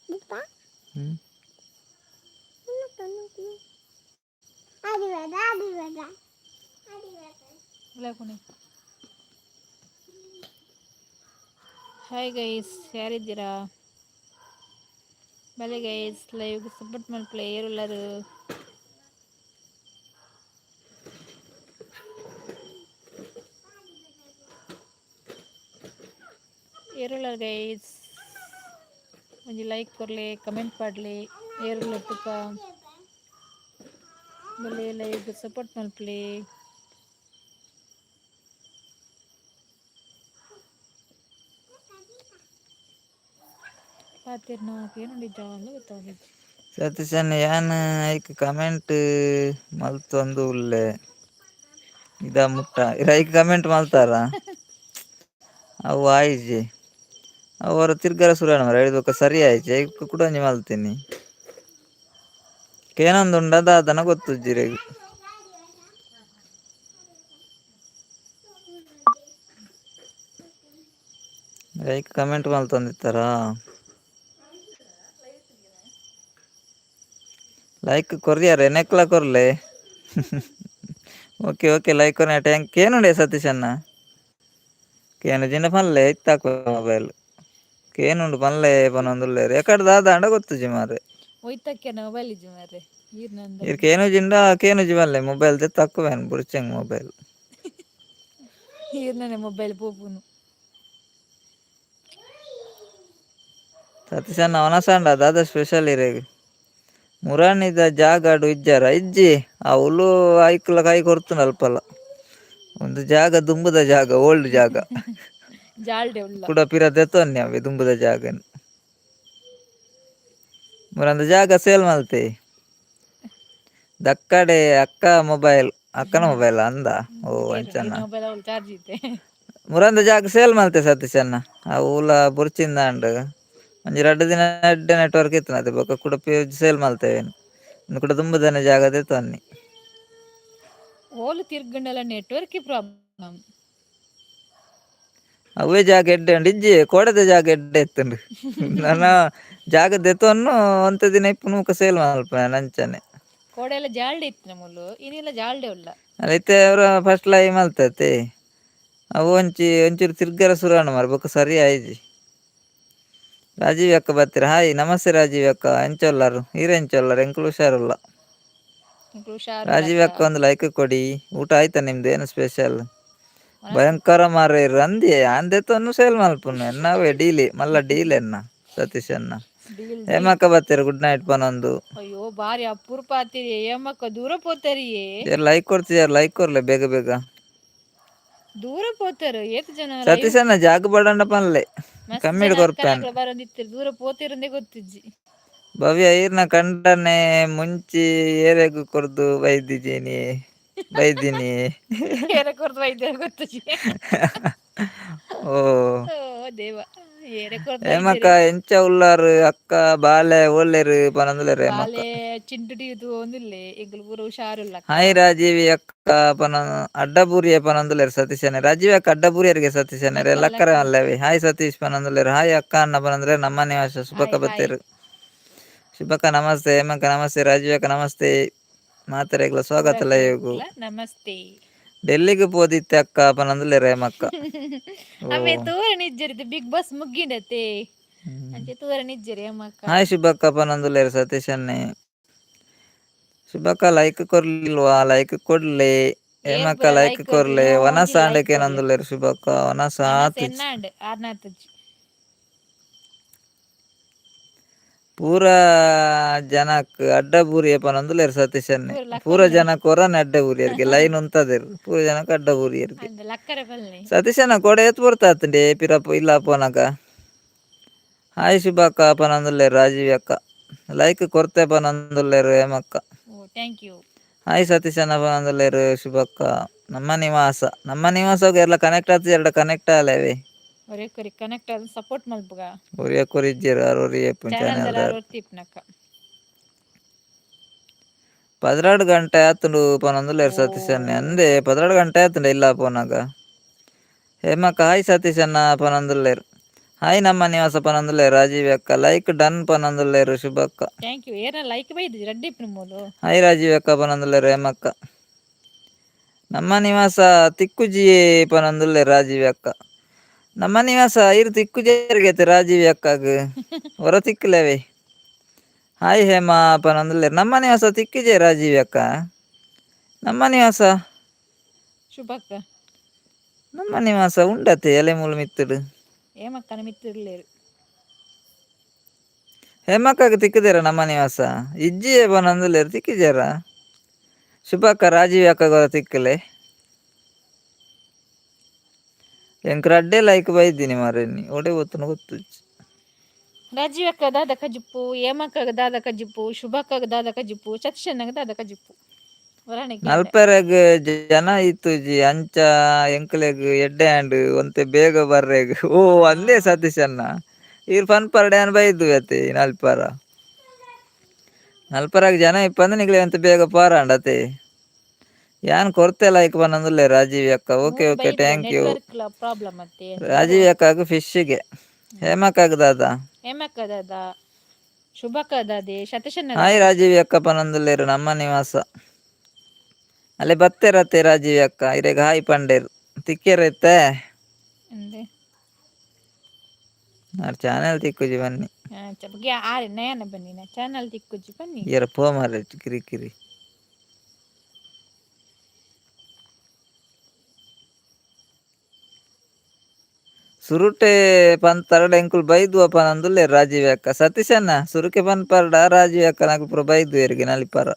ಹ್ಞೂ. Hi guys, ಯಾರಿದ್ದೀರಾ? ಬಲೆ ಗೈಸ್, ಲೈವ್ಗೆ ಸಪೋರ್ಟ್ ಮಲ್ಪಲೆ. ಏರುಲ್ಲರು? ಏರುಲ್ಲರ್ ಗೈಸ್? ಒಂಜಿ ಲೈಕ್ ಕೊರ್ಲೆ, ಕಮೆಂಟ್ ಪಾಡ್ಲೆ. ಏರುಲ್ಲ ತುಕ? ಬಲೆ, ಲೈವ್ಗೆ ಸಪೋರ್ಟ್ ಮಲ್ಪಲೆ. ಪಾತೆರ್ನ ಕೇನುಂಡಿ ಜಾಲ ಗೊತ್ತಾಗಿಜ್ಜಿ. ಸತೀಶನ್, ಯಾನ್ ಐಕ್ ಕಮೆಂಟ್ ಮಲ್ತೊಂದು ಉಲ್ಲೆ ಇದ ಮುಟ್ಟ. ಇರ ಐಕ್ ಕಮೆಂಟ್ ಮಲ್ತಾರ? ಅವು ಆಯಿಜಿ. ಅವರ ತಿರ್ಗರ ಸುರಾಣ ಮರ ಹೇಳಿದ ಸರಿ ಆಯ್ತು. ಐಕ್ ಕೂಡ ಒಂಜಿ ಮಲ್ತೀನಿ. ಕೇನೊಂದುಂಡ ದಾದನ ಗೊತ್ತುಜ್ಜಿರೆಗ್. ಐಕ್ ಕಮೆಂಟ್ ಮಲ್ತೊಂದಿತ್ತಾರ? ಲೈಕ್ ಕೊರ್ಯಾರ ಎನೆಕ್ಲ ಕೊರ್ಲೆ. Okay okay, like ಕೊರ್ನೆ. Tank ಕೇನುಂಡೆ ಸತೀಶಣ್ಣ? ಕೇನು ಜಿನ ಪನ್ಲೆ, ಇತ್ತಾಕ ಮೊಬೈಲ್ ಕೇನುಂಡು ಪನ್ಲೆ ಪನೊಂದುಲ್ಲೆರ್. ಎಕಡ್ ದಾದ ಅಂಡ ಗೊತ್ತುಜಿ ಮಾರ್ರೆ. ಒಯ್ತಕ್ಕೆ ಮೊಬೈಲ್ ಇಜ್ಜಿ ಮಾರ್ರೆ ಈರ್ನಂದ. ಇರ್ ಕೇನುಜಿಂಡ ಕೇನುಜಿ ಪನ್ಲೆ, ಮೊಬೈಲ್ ದೆತ್ತಕ್ಕುವೇನ್ ಬುಡ್ಚೆಂಗ್ ಮೊಬೈಲ್. ಈರ್ನನೆ ಮೊಬೈಲ್ ಪೋಪುನು. ಸತೀಶಣ್ಣ, ವನಸಾಂಡ ದಾದ ಸ್ಪೆಷಲ್ ಇರೆಗ್? ಮುರಾನಿದ ಜಾಗಡು ಇಜ್ಜಾರ? ಇಜ್ಜಿ, ಅವುಲು ಐಕ್ಲ ಕೈ ಕೊರ್ತುಂಡು ಅಲ್ಪಲ. ಒಂದು ಜಾಗ, ದುಂಬುದ ಜಾಗ, ಓಲ್ಡ್ ಜಾಗ. ಜಾಲ್ಡೆ ಉಲ್ಲ. ಕುಡ ಪಿರ ದೆತ್ತೊನ್ನಿ ಅವೆ ದುಂಬುದ ಜಾಗನ್. ಮುರಂದ ಜಾಗ ಸೇಲ್ ಮಲ್ತೆ. ದಕ್ಕಡೆ ಅಕ್ಕ ಮೊಬೈಲ್, ಅಕ್ಕನ ಮೊಬೈಲ್ ಅಂದ. ಓ, ಅಂಚನ? ಮೊಬೈಲ್ ಅವ್ಲು ಚಾರ್ಜ್ ಇತ್ತೆ. ಮುರಂದ ಜಾಗ ಸೇಲ್ ಮಲ್ತೆ ಸತೀಶಣ್ಣ. ಅವುಲ ಬುರ್ಚಿಂದಾಂಡ್. ಒಂಜಿ ರಡ್ಡ್ ದಿನ ಎಡ್ಡೆ ನೆಟ್ವರ್ಕ್ ಇತ್ತು. ಅದೇ ಬೊಕ್ಕ ಕುಡ ಸೇಲ್ ಮಲ್ತೇವೆ. ಇನ್ನು ಕೂಡ ದುಂಬುದನೆ ಜಾಗ ದೆತ್ತೊನ್ನಿ. ಓಲು ತಿರ್ಗಂಡಲ ನೆಟ್ವರ್ಕ್ ಪ್ರಾಬ್ಲಮ್. ಅವೇ ಜಾಗ ಎಡ್ಡೆ ಉಂಡು. ಇಜ್ಜಿ, ಕೋಡೆದ ಜಾಗ ಎಡ್ಡೆ ಇತ್ತುಂಡು. ನನ್ನ ಜಾಗ ದೆತ್ತೊನ್ನು ಒಂತೆ ದಿನ ಇಪ್ಪು ನೂಕ ಸೇಲ್ ಮಲ್ಪ ಅಂಚನೆ. ಕೋಡೆ ಎಲ್ಲ ಜಾಲ್ಡೆ ಇತ್ತು ನಮ್ಮಲು, ಇನ್ನೆಲ್ಲ ಜಾಲ್ಡೆ ಉಲ್ಲ. ಅಲ್ಲಿತ್ತೆ ಅವರ ಫಸ್ಟ್ ಲೈವ್ ಮಲ್ತತೆ. ಅವು ಒಂಚಿ ಒಂಚೂರು ತಿರ್ಗರ ಸುರಾಣ ಮಾರ, ಬೊಕ್ಕ ಸರಿ ಆಯ್ಜಿ. ರಾಜೀವ್ ಅಕ್ಕ ಬರ್ತೀರ. ಹಾಯ್, ನಮಸ್ತೆ ರಾಜೀವ್ ಅಕ್ಕ. ಎಂಚೊಲ್ಲಾರು ಈರ್? ಎಂಚೊಲ್ಲಾರು? ಎಂಕುಲು ಹುಷಾರುಲ್ಲ. ಎಂಕುಲು ಹುಷಾರು. ರಾಜೀವ್ ಅಕ್ಕ, ಒಂದು ಲೈಕ್ ಕೊಡಿ. ಊಟ ಆಯ್ತಾ ನಿಮ್ದು? ಏನು ಸ್ಪೆಷಲ್? ಭಯಂಕರ ಮಾರ ಅಂದಿ ಅಂದೆತ್ತೊನ್ನು ಸೇಲ್ ಮಲ್ಪುನು ಎನ್ನವೇ ಡೀಲಿ ಮಲ್ಲ ಡೀಲ್ ಎನ್ನ ಸತೀಶ್ ಅನ್ನ. ಡೀಲ್. ಹೇಮಕ್ಕ ಬರ್ತೀರ, ಗುಡ್ ನೈಟ್ ಪನೊಂದು. ಅಯ್ಯೋ, ಬಾರಿ ಅಪರೂಪ ಆತಿರಿ ಏಮಕ್ಕ, ದೂರ ಪೋತಾರಿಯೇ. ಯಾರು ಲೈಕ್ ಕೊಡ್ತಿದಾರೆ? ಲೈಕ್ ಕೊರ್ಲೆ ಬೇಗ ಬೇಗ. ದೂರ ಪೋತಾರ ಏತ್ ಜನ. ಸತೀಶ್ ಅಣ್ಣ, ಜಾಗ ಬಡಂಡ ಪನ್ಲೆ, ಕಮ್ಮಿಡ್ ಕೊರ್ಪೇನ್. ಬರೋದಿತ್ತಿರು, ದೂರ ಪೋತಿರಂದೇ ಗೊತ್ತಿಜ್ಜಿ. ಭವ್ಯ, ಈರ್ನ ಕಂಡನೆ ಮುಂಚಿ ಏರೆಗು ಕೊರ್ದು ಬೈದಿದ್ದೀನಿ ಬೈದಿನಿ? ಏರ ಕೊರ್ದು ಬೈದಾರ ಗೊತ್ತಿಜ್ಜಿ. ಓ. ಓ ದೇವ, ಏರೆ ಕೊರ್ದು. ಹೇಮಕ್ಕ, ಎಂಚ ಉಲ್ಲಾರು ಅಕ್ಕ, ಬಾಲೆ ಓಲ್ಲೇರು ಪನಂದುಲ್ಲೇರು ಹೇಮಕ್ಕ. ಬಾಲೆ ಚಿಂಟು ಟೀದು ಒಂದಿಲ್ಲೆ. ಎಂಕುಲು ಪೂರ ಹುಷಾರುಲ್ಲ. ಹಾಯ್ ರಾಜೀವಿ ಅಕ್ಕ ಪನ ಅಡ್ಡಬೂರಿಯ ಪನಂದುಲ್ಲೇರು ಸತೀಶನೇ. ರಾಜೀವಿ ಅಕ್ಕ ಅಡ್ಡಬೂರಿಯರಿಗೆ ಸತೀಶನೇ ಲಕ್ಕರೆ ಅಲ್ಲವೇ. ಹಾಯ್ ಸತೀಶ್ ಪನಂದುಲ್ಲೇರು. ಹಾಯ್ ಅಕ್ಕ ಅಣ್ಣ ಪನಂದ್ರೆ ನಮ್ಮ ನಿವಾಸ. ಶುಭಕ್ಕ ಬತ್ತೇರು. ಶುಭಕ್ಕ ನಮಸ್ತೆ. ಹೇಮಕ್ಕ ನಮಸ್ತೆ. ರಾಜೀವಿ ಅಕ್ಕ ನಮಸ್ತೆ. ಮಾತೆರೆಗ್ಲ ಸ್ವಾಗತ ಲೈವ್ಗು. ನಮಸ್ತೆ. ಡೆಲ್ಲಿಗೆ ಪೋದಿತ್ತೆ ಅಕ್ಕ ಪನಂದುಲ್ಲೇರು ಹೇಮಕ್ಕ. ಅವೇ ತೂರ ನಿಜ್ಜರಿ, ಬಿಗ್ ಬಾಸ್ ಮುಗ್ಗಿಂಡತೆ ಅಂಚೆ ತೂರ ನಿಜ್ಜರಿ ಅಮ್ಮಕ್ಕ. ಹಾಯ್ ಶುಭಕ್ಕ ಪನಂದುಲ್ಲೇರು ಸತೀಶನ್ನೇ. ಶುಭಕ್ಕ ಲೈಕ್ ಕೊರ್ಲಿಲ್ವಾ? ಲೈಕ್ ಕೊಡ್ಲಿ. ಹೇಮಕ್ಕ ಲೈಕ್ ಕೊರ್ಲೆ. ವನಸ ಆಂಡಕೇನಂದುಲ್ಲೇರು ಶುಭಕ್ಕ. ವನಸ ಆತು. ಎನ್ನಾಂಡ್ ಆರ್ನಾತಜ್ಜಿ. ಪೂರ ಜನಕ್ ಅಡ್ಡ ಬೂರಿಯ ಪನೊಂದುಲ್ಲೇರು ಸತೀಶನ್ನೇ. ಪೂರ ಜನಕ್ ಒರನೆ ಅಡ್ಡ ಬೂರಿಯರಿಗೆ ಲೈನ್ ಉಂತದೆರ್. ಪೂರ ಜನಕ್ ಅಡ್ಡ ಬೂರಿಯರಿಗೆ. ಅಂದ್ ಲಕ್ಕರೆ ಪಲ್ನೆ. ಸತೀಶಣ್ಣ, ಕೋಡೆ ಏತ್ ಪೊರ್ತಾತುಂಡೆ ಪಿರಪ್ ಇಲ್ಲ ಪೋನಗ. ಹಾಯ್ ಶುಭಕ್ಕ ಪನೊಂದುಲ್ಲೇರು ರಾಜೀವ್ ಅಕ್ಕ. ಲೈಕ್ ಕೊರ್ತೆ ಪನೊಂದುಲ್ಲೇರು ಹೇಮಕ್ಕ. ಓ, thank you. Hi ಸತೀಶಣ್ಣ ಪನೊಂದುಲ್ಲೇರು ಶುಭಕ್ಕ. ನಮ್ಮ ನಿವಾಸ, ನಮ್ಮ ನಿವಾಸಗ್ ಎಲ್ಲ ಕನೆಕ್ಟ್ ಆತು, ಎರಡು ಕನೆಕ್ಟ್ ಆಲೇವೆ. ಒರೇ ಕೊರಿ ಕನೆಕ್ಟ್ ಆದ್ ಸಪೋರ್ಟ್ ಮಲ್ಪುಗ. ಒರಿಯ ಕೊರಿಜ್ಜೆರ್ ಆರ್ ಒರಿಯೆ ಚಾನಲ್ ಚಾನೆಲ್. ಒರ್ತಿಪ್ನಕ್ಕ. 12 ಗಂಟೆ ಆತುಂಡು ಪನೊಂದುಲ್ಲೇರು ಸತೀಶಣ್ಣೆ. ಅಂದೆ, 12 ಗಂಟೆ ಆತುಂಡು ಇಲ್ಲ ಪೋನಗ. ಹೇಮಕ್ಕ ಹಾಯ್ ಸತೀಶಣ್ಣ ಪನೊಂದುಲ್ಲೇರು. Hi ನಮ್ಮ ನಿವಾಸ ಪನಂದುಲ್ಲೆ ರಾಜೀವ್ ಅಕ್ಕ. ಲೈಕ್ ಡನ್ ಪನಂದುಲ್ಲೆರ್ ಶುಭಕ್ಕ. Thank you. ಏನ ಲೈಕ್ ಬೈದು ರಡ್ಡಿ ಮೂಲು. ಹಾಯ್ ರಾಜೀವ್ ಅಕ್ಕ ಪನಂದುಲ್ಲೆರ್ ಹೇಮಕ್ಕ. ನಮ್ಮ ನಿವಾಸ ತಿಕ್ಕುಜಿಯೇ ಪನಂದುಲ್ಲೆ ರಾಜೀವ್ ಅಕ್ಕ. ನಮ್ಮ ನಿವಾಸ ಇರು ತಿಕ್ಕುಜೇರಿಗೆ ರಾಜೀವ್ ಅಕ್ಕಗ್ ಹೊರ ತಿಕ್ಕುಲೇವೆ. ಹಾಯ್ ಹೇಮಾ ಪನಂದುಲ್ಲೆರ್. ನಮ್ಮ ನಿವಾಸ ತಿಕ್ಕಿಜೆ ರಾಜೀವ್ ಅಕ್ಕ. ನಮ್ಮ ನಿವಾಸ ಶುಭಕ್ಕ. ನಮ್ಮ ನಿವಾಸ ಉಂಡತೆ ಎಲೆ ಮೂಲು ಮಿತ್ತುಡು. ಹೇಮಕ್ಕನ ಮಿತ್ತಿರ್ಲೇರು. ಹೇಮಕ್ಕಗ್ ತಿಕ್ಕುದೇರ ನಮ್ಮ ನಿವಾಸ ಇಜ್ಜಿಯೇ ಪನಂದುಲ್ಲೆರ್ ತಿಕ್ಕಿಜೇರ. ಶುಭಕ್ಕ ರಾಜೀವ್ ಅಕ್ಕಗ್ ತಿಕ್ಕಲೆ. ಎಂಕ್ ರಡ್ಡೆ ಲೈಕ್ ಬೈದಿನಿ ಮಾರ್ರೆ ಒಡೆ ಒತ್ತುನು ಗೊತ್ತುಜ್ಜಿ. ರಾಜೀವ್ ಅಕ್ಕ ದಾದ ಕಜಿಪ್ಪು, ಹೇಮಕ್ಕಗ ದಾದ ಕಜಿಪ್ಪು, ಶುಭಕ್ಕಗ ದಾದ ಕಜಿಪ್ಪು, ಸತೀಶಣ್ಣಗ ದಾದ ಕಜಿಪ್ಪು. ಹೊರಾಣಿಗೆ. ನಲ್ಪೆರೆಗ್ ಜನ ಇತ್ತುಜಿ ಅಂಚ ಎಂಕ್ಲೆಗ್ ಎಡ್ಡೆ ಆಂಡ್ ಒಂತೆ ಬೇಗ ಬರ್ರೆಗ್. ಓ ಅಂದೇ ಸತೀಶ್ ಅಣ್ಣ ಈರ್ ಪನ್ಪರ್ಡೆ ಯಾನ್ ಬೈದುವೆ ಅತೆ ನಲ್ಪರ. ನಲ್ಪರಗ್ ಜನ ಇಪ್ಪಂದ್ರೆ ನಿಕ್ಲೆ ಒಂತೆ ಬೇಗ ಪಾರಾಂಡ್ ಅತೆ. ಯಾನ್ ಕೊರ್ತೆ ಲೈಕ್ ಪನೊಂದುಲ್ಲೆ ರಾಜೀವ್ ಅಕ್ಕ. Okay okay thank you. Network problem ಅತ್ತೆ. ರಾಜೀವ್ ಅಕ್ಕಗ್ ಫಿಶ್ಗೆ. ಹೇಮಕ್ಕಗ್ ದಾದ. ಹೇಮಕ್ಕ ದಾದ, ಶುಭಕ್ಕ ದಾದೆ, ಸತೀಶಣ್ಣ. ಹಾಯ್ ರಾಜೀವ್ ಅಕ್ಕ ಪನೊಂದುಲ್ಲೆರ್ ನಮ್ಮ ನಿವಾಸ. ಅಲ್ಲೇ ಬತ್ತೆರತ್ತೆ ರಾಜೀವ್ ಅಕ್ಕ, ಇರೆಗ್ ಹಾಯ್ ಪಂಡೇರ್ ತಿಕ್ಕೆರೈತೆ. ಅಂದೆ. ಆರ್ ಚಾನೆಲ್ ತಿಕ್ಕುಜಿ ಬನ್ನಿ. ಬಗ್ಗೆ ಆರೆ ನಯನ ಬನ್ನಿ, ನಾ ಚಾನಲ್ ತಿಕ್ಕುಜಿ ಬನ್ನಿ. ಇಯರ ಪೋ ಮಾರ್ರೆ ಕಿರಿ ಕಿರಿ. ಸುರುಟೆ ಪಂತರಡ ಎಂಕುಲು ಬೈದುವ ಪನೊಂದುಲ್ಲೆರ್ ರಾಜೀವ್ ಅಕ್ಕ. ಸತೀಶಣ್ಣ ಸುರುಕೆ ಪನ್ಪರ್ಡ ರಾಜೀವ್ ಅಕ್ಕ ನಕುಲು ಪೂರ ಬೈದುವೆರ್ಗೆ ನಲಿಪರ.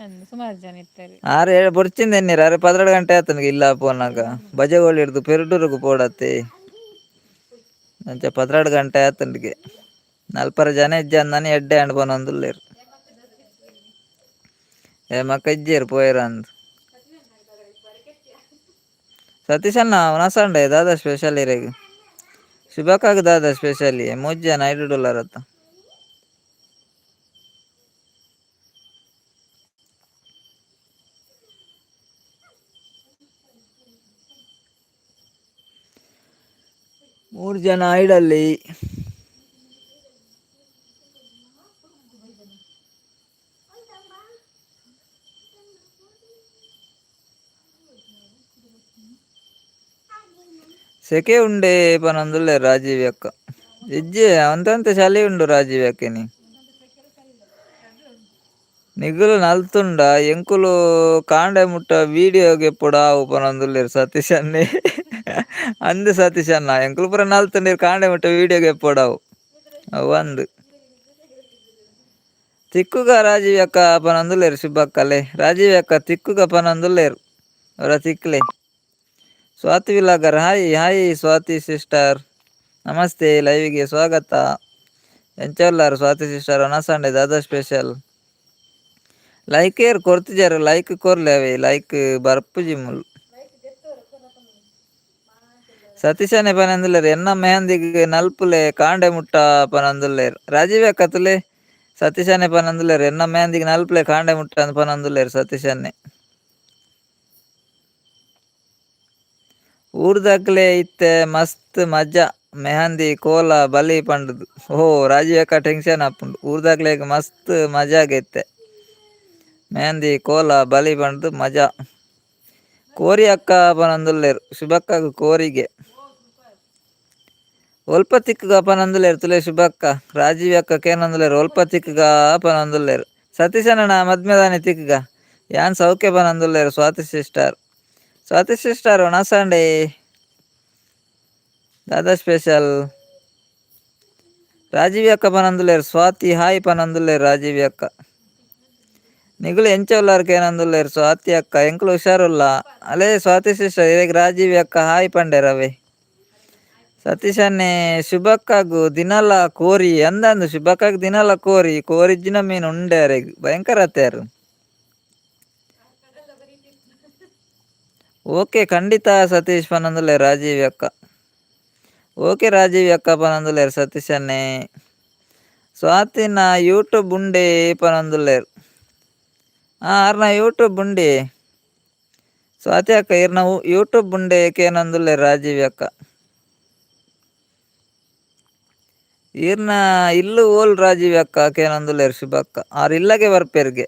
ಅಂದ್ ಸುಮಾರು ಜನ ಇತ್ತಾರೆ. ಆರ್ ಬೊಡ್ಚಿಂದ ಎನ್ನಿರ ಆರೆ 12 ಗಂಟೆ ಆತನಿಗೆ ಇಲ್ಲ ಪೋನಾಗ ಬಜಗೋಳಿ ಹಿಡ್ದು ಪೆರ್ಡೂರುಗು ಪೋಡತ್ತೆ. ಅಂಚ 12 ಗಂಟೆ ಆತನಿಗೆ ನಲ್ಪರ ಜನ ಇಜ್ಜ ಅಂದಾನೆ ಎಡ್ಡೆ ಆಂಡ್ ಪನೊಂದುಲ್ಲೆರ್. ಹೇಮಕ್ಕ ಇಜ್ಜೆರ್ ಪೋಯೆರ್ ಅಂದ್. ಸತೀಶಣ್ಣ ವನಸಂಡೆ ದಾದಾ ಸ್ಪೆಷಲ್ ಇರೆಗ್. ಶುಭಕ್ಕಾಗ ದಾದಾ ಸ್ಪೆಷಲ್ ಮೂಜಿ ಜನ ಐಡುಡುಲ್ಲಾರತ್ತ. ಮೂರು ಜನ ಐಡಲ್ಲಿ. ಸೆಕೆ ಉಂಡೆ ಪನೊಂದುಲ್ಲೆ ರಾಜೀವ್ ಅಕ್ಕ. ಇಜ್ಜೆ ಒಂತಂತೆ ಚಳಿ ಉಂಡು ರಾಜೀವ್ ಅಕ್ಕನಿ. ನಿಗುಲು ನಲ್ತುಂಡ ಎಂಕುಲು ಕಾಂಡೆ ಮುಟ್ಟ ವಿಡಿಯೋಗೆ ಪೊಡ ಆವು ಪನೊಂದುಲ್ಲೆರ್ ಸತೀಶ್ ಅಣ್ಣೆ. ಅಂದ್ ಸತೀಶ್ ಅಣ್ಣ ಎಂಕುಲು ಪೂರ ನಲ್ತುಂಡೀರ್ ಕಾಂಡೆ ಮುಟ್ಟ ವಿಡಿಯೋಗೆ ಪೊಡಾವು ಅವು ಅಂದ್. ತಿಕ್ಕುಗ ರಾಜೀವ್ ಅಕ್ಕ ಪನೊಂದುಲ್ಲೆರ್ ಶುಭಕ್ಕಲೆ. ರಾಜೀವ್ ಅಕ್ಕ ತಿಕ್ಕುಗ ಪನೊಂದುಲ್ಲೆರ್ ಅವರ ತಿಕ್ಲೆ. Swathi vlogger hi hi Swathi sister namaste, ಲೈವ್ಗೆ ಸ್ವಾಗತ. ಎಂಚ ಉಲ್ಲಾರ್ ಸ್ವಾತಿ ಸಿಸ್ಟರ್? ಒನಸಂಡೆ ದಾದಾ ಸ್ಪೆಷಲ್? ಲೈಕ್ ಏರ್ ಕೊರ್ತಿಜಾರ್ ಲೈಕ್ ಕೊರ್ಲೆ ಅವೆ ಲೈಕ್ ಬರ್ಪುಜಿ ಮುಲ್. ಸತೀಶನೇ ಪನೊಂದುಲ್ಲೆರ್ ಎನ್ನ ಮೆಹಂದಿಗ್ ನಲ್ಪುಲೆ ಕಾಂಡೆ ಮುಟ್ಟ ಪನೊಂದುಲ್ಲೆರ್. ರಾಜೀವ್ ಅಕ್ಕ ತುಲೆ ಸತೀಶನೇ ಪನೊಂದುಲ್ಲೆರ್ ಎನ್ನ ಮೆಹಂದಿಗ್ ನಲ್ಪುಲೆ ಕಾಂಡೆ ಮುಟ್ಟ ಅಂದ್ ಪನೊಂದುಲ್ಲೆರ್ ಸತೀಶನ್ನೇ. ಊರ್ದಕ್ಲೆ ಇತ್ತೆ ಮಸ್ತ್ ಮಜಾ ಮೆಹಂದಿ ಕೋಲ ಬಲಿ ಪಂಡುದು. ಓ ರಾಜೀವ್ ಅಕ್ಕ ಟೆನ್ಷನ್ ಆಪುಂಡು. ಊರ್ದಕ್ಲೆಗ್ ಮಸ್ತ್ ಮಜಾಗ್ ಇತ್ತೆ ಮೆಹಂದಿ ಕೋಲ ಬಲಿ ಪಂಡುದು ಮಜಾ. ಕೋರಿ ಅಕ್ಕ ಪನೊಂದುಲ್ಲೆರ್ ಶುಭಕ್ಕಗ್ ಕೋರಿಗೆ. ಒಲ್ಪ ತಿಕ್ಕುಗ ಪನೊಂದುಲ್ಲೆರ್ ತುಲೆ ಶುಭಕ್ಕ. ರಾಜೀವ್ ಅಕ್ಕ ಕೇನೊಂದುಲ್ಲೆರ್ ಒಲ್ಪ ತಿಕ್ಕುಗ ಪನೊಂದುಲ್ಲೆರ್. ಸತೀಶಣ್ಣ ಮದ್ಮೆದಾನಿ ತಿಕ್ಕುಗ ಯಾನ್ ಸೌಖ್ಯ ಪನೊಂದುಲ್ಲೆರ್ ಸ್ವಾತಿ ಸಿಸ್ಟರ್. ಸ್ವಾತಿ ಸಿಸ್ಟರ್ ಒಣಸಂಡೆ ದಾದಾ ಸ್ಪೆಷಲ್? ರಾಜೀವ್ ಅಕ್ಕ ಪನೊಂದುಲ್ಲೆರ್ ಸ್ವಾತಿ ಹಾಯ್ ಪನೊಂದುಲ್ಲೆರ್ ರಾಜೀವ್ ಅಕ್ಕ. ನಿಗುಲು ಎಂಚ ಉಲ್ಲಾರ್ ಕೇನೊಂದುಲ್ಲೆರ್ ಸ್ವಾತಿ ಅಕ್ಕ. ಎಂಕುಲು ಹುಷಾರುಲ್ಲ. ಅಲೇ ಸ್ವಾತಿ ಸಿಸ್ಟರ್ ಇರೆಗ್ ರಾಜೀವ್ ಅಕ್ಕ ಹಾಯ್ ಪಂಡೆರ್ ಅವೇ. ಸತೀಶನ್ನೇ ಶುಭಕ್ಕಾಗು ದಿನಲ ಕೋರಿ ಅಂದಂದು. ಶುಭಕ್ಕಾಗ ದಿನಲ ಕೋರಿ ಕೋರಿಜ್ಜಿನ ಮೀನು ಉಂಡೆ ಅರೆಗ್ ಭಯಂಕರ ಅತ್ಯಾರು. ಓಕೆ ಖಂಡಿತ ಸತೀಶ್ ಪನೊಂದುಲ್ಲೆರ್ ರಾಜೀವ್ ಅಕ್ಕ. ಓಕೆ ರಾಜೀವ್ ಅಕ್ಕ ಪನೊಂದುಲ್ಲೆರ್ ಸತೀಶನ್ನೇ. ಸ್ವಾತಿನ ಯೂಟ್ಯೂಬ್ ಉಂಡೆ ಪನೊಂದುಲ್ಲೆರ್. ಆರ್ನ ಯೂಟ್ಯೂಬ್ ಉಂಡೆ ಸ್ವಾತಿ ಅಕ್ಕ. ಇರ್ನ ಯೂಟ್ಯೂಬ್ ಉಂಡೆ ಕೇನೊಂದುಲ್ಲೆರ್ ರಾಜೀವ್ ಅಕ್ಕ. ಈರ್ನ ಇಲ್ಲು ಓಲ್ ರಾಜೀವ್ ಅಕ್ಕ ಕೇನೊಂದುಲ್ಲೆರ್ ಶುಭಕ್ಕ. ಆರ್ ಇಲ್ಲಗೆ ಬರ್ಪೆರ್ಗೆ.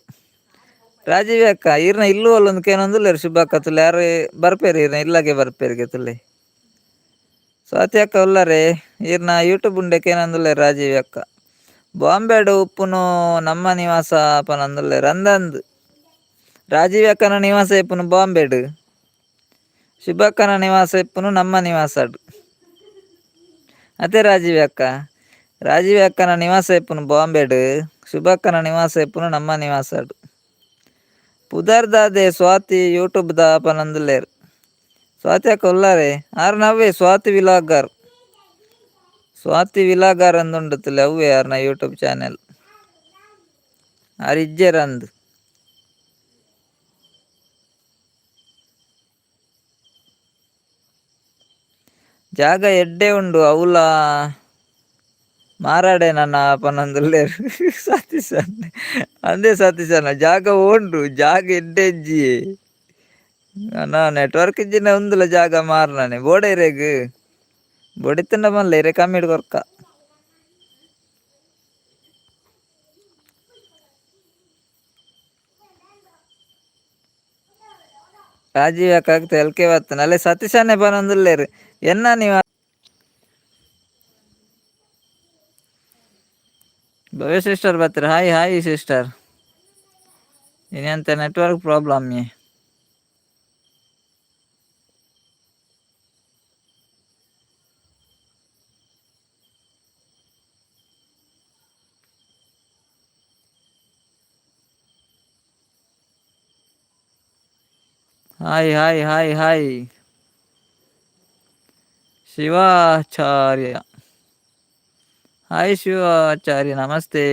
ರಾಜೀವ್ ಅಕ್ಕ ಈರ್ನ ಇಲ್ಲು ಓಲ್ ಒಂದು ಕೇನೊಂದುಲ್ಲೆರ್ ಶುಭಕ್ಕ ತುಲೆ. ಆರ್ ಬರ್ಪೆರ್ ಈರ್ನ ಇಲ್ಲಗೆ ಬರ್ಪೆರ್ಗೆ ತುಲೆ. ಸ್ವಾತಿ ಅಕ್ಕ ಉಲ್ಲರೆ ಈರ್ನ ಯೂಟ್ಯೂಬ್ ಉಂಡೆ ಕೇನೊಂದುಲ್ಲೆರ್ ರಾಜೀವ್ ಅಕ್ಕ. ಬಾಂಬೆಡ್ ಉಪ್ಪುನು ನಮ್ಮ ನಿವಾಸ ಪನೊಂದುಲ್ಲೆರ್ ಅಂದಂದ್. ರಾಜೀವ್ ಅಕ್ಕನ ನಿವಾಸ ಇಪ್ಪುನು ಬಾಂಬೆಡ್. ಶುಭಕ್ಕನ ನಿವಾಸ ಇಪ್ಪುನು ನಮ್ಮ ನಿವಾಸಡ್. ಅದೇ ರಾಜೀವ್ ಅಕ್ಕ. ರಾಜೀವ್ ಅಕ್ಕನ ನಿವಾಸ ಇಪ್ಪುನು ಬಾಂಬೆಡ್. ಶುಭಕ್ಕನ ನಿವಾಸ ಇಪ್ಪುನು ನಮ್ಮ ನಿವಾಸಡ್. ಪುದರ್ದಾದೆ ಸ್ವಾತಿ ಯೂಟ್ಯೂಬ್ ದ ಪನೊಂದುಲ್ಲೆರ್. ಸ್ವಾತಿ ಅಕ್ಕ ಉಲ್ಲಾರೆ ಆರ್ ನವ್ವೇ ಸ್ವಾತಿ ವಿಲಾಗರ್. ಸ್ವಾತಿ ವಿಲಾಗರ್ ಅಂದುಂಡು ತುಲೆ ಅವ್ವೇ ಆರ್ನ ಯೂಟ್ಯೂಬ್ ಚಾನೆಲ್. ಆರ್ ಇಜ್ಜೆರ್ ಅಂದ್. ಜಾಗ ಎಡ್ಡೆ ಉಂಡು ಅವುಲ ಮಾರಾಡೆ ನನ್ನ ಪನೊಂದುಲ್ಲೆರ್ ಸತೀಶ್ ಅಣ್ಣೆ. ಅಂದೇ ಸತೀಶ್ ಅಣ್ಣ ಜಾಗ ಉಂಡು ಜಾಗ ಎಡ್ಡೆ ಇಜ್ಜಿ. ಅಣ್ಣ ನೆಟ್ವರ್ಕ್ ಇಜ್ಜಿನ ಉಂದುಲ ಜಾಗ ಮಾರ್ನಾನೆ ಬೋಡ ಇರೆಗ್. ಬೊಡಿತ್ತುಂಡ ಮಲ್ಲೆ ಇರೆ ಕಮ್ಮಿಡ್ ಕೊರ್ಕ. ರಾಜೀವ್ ಅಕ್ಕ ತೆಲ್ಕೆ ಬತ್ತನ ಅಲ್ಲೇ ಸತೀಶ್ ಅಣ್ಣೆ ಪನೊಂದುಲ್ಲೆರ್. ಎನ್ನ ನಿವ ಭವ್ಯ ಸಿಸ್ಟರ್ ಬರ್ತೀರ. Hi hi sister. ಇನ್ನೆಂತ network problem. Hi hi hi hi Shivacharya. Hi Shivacharya ನಮಸ್ತೆ.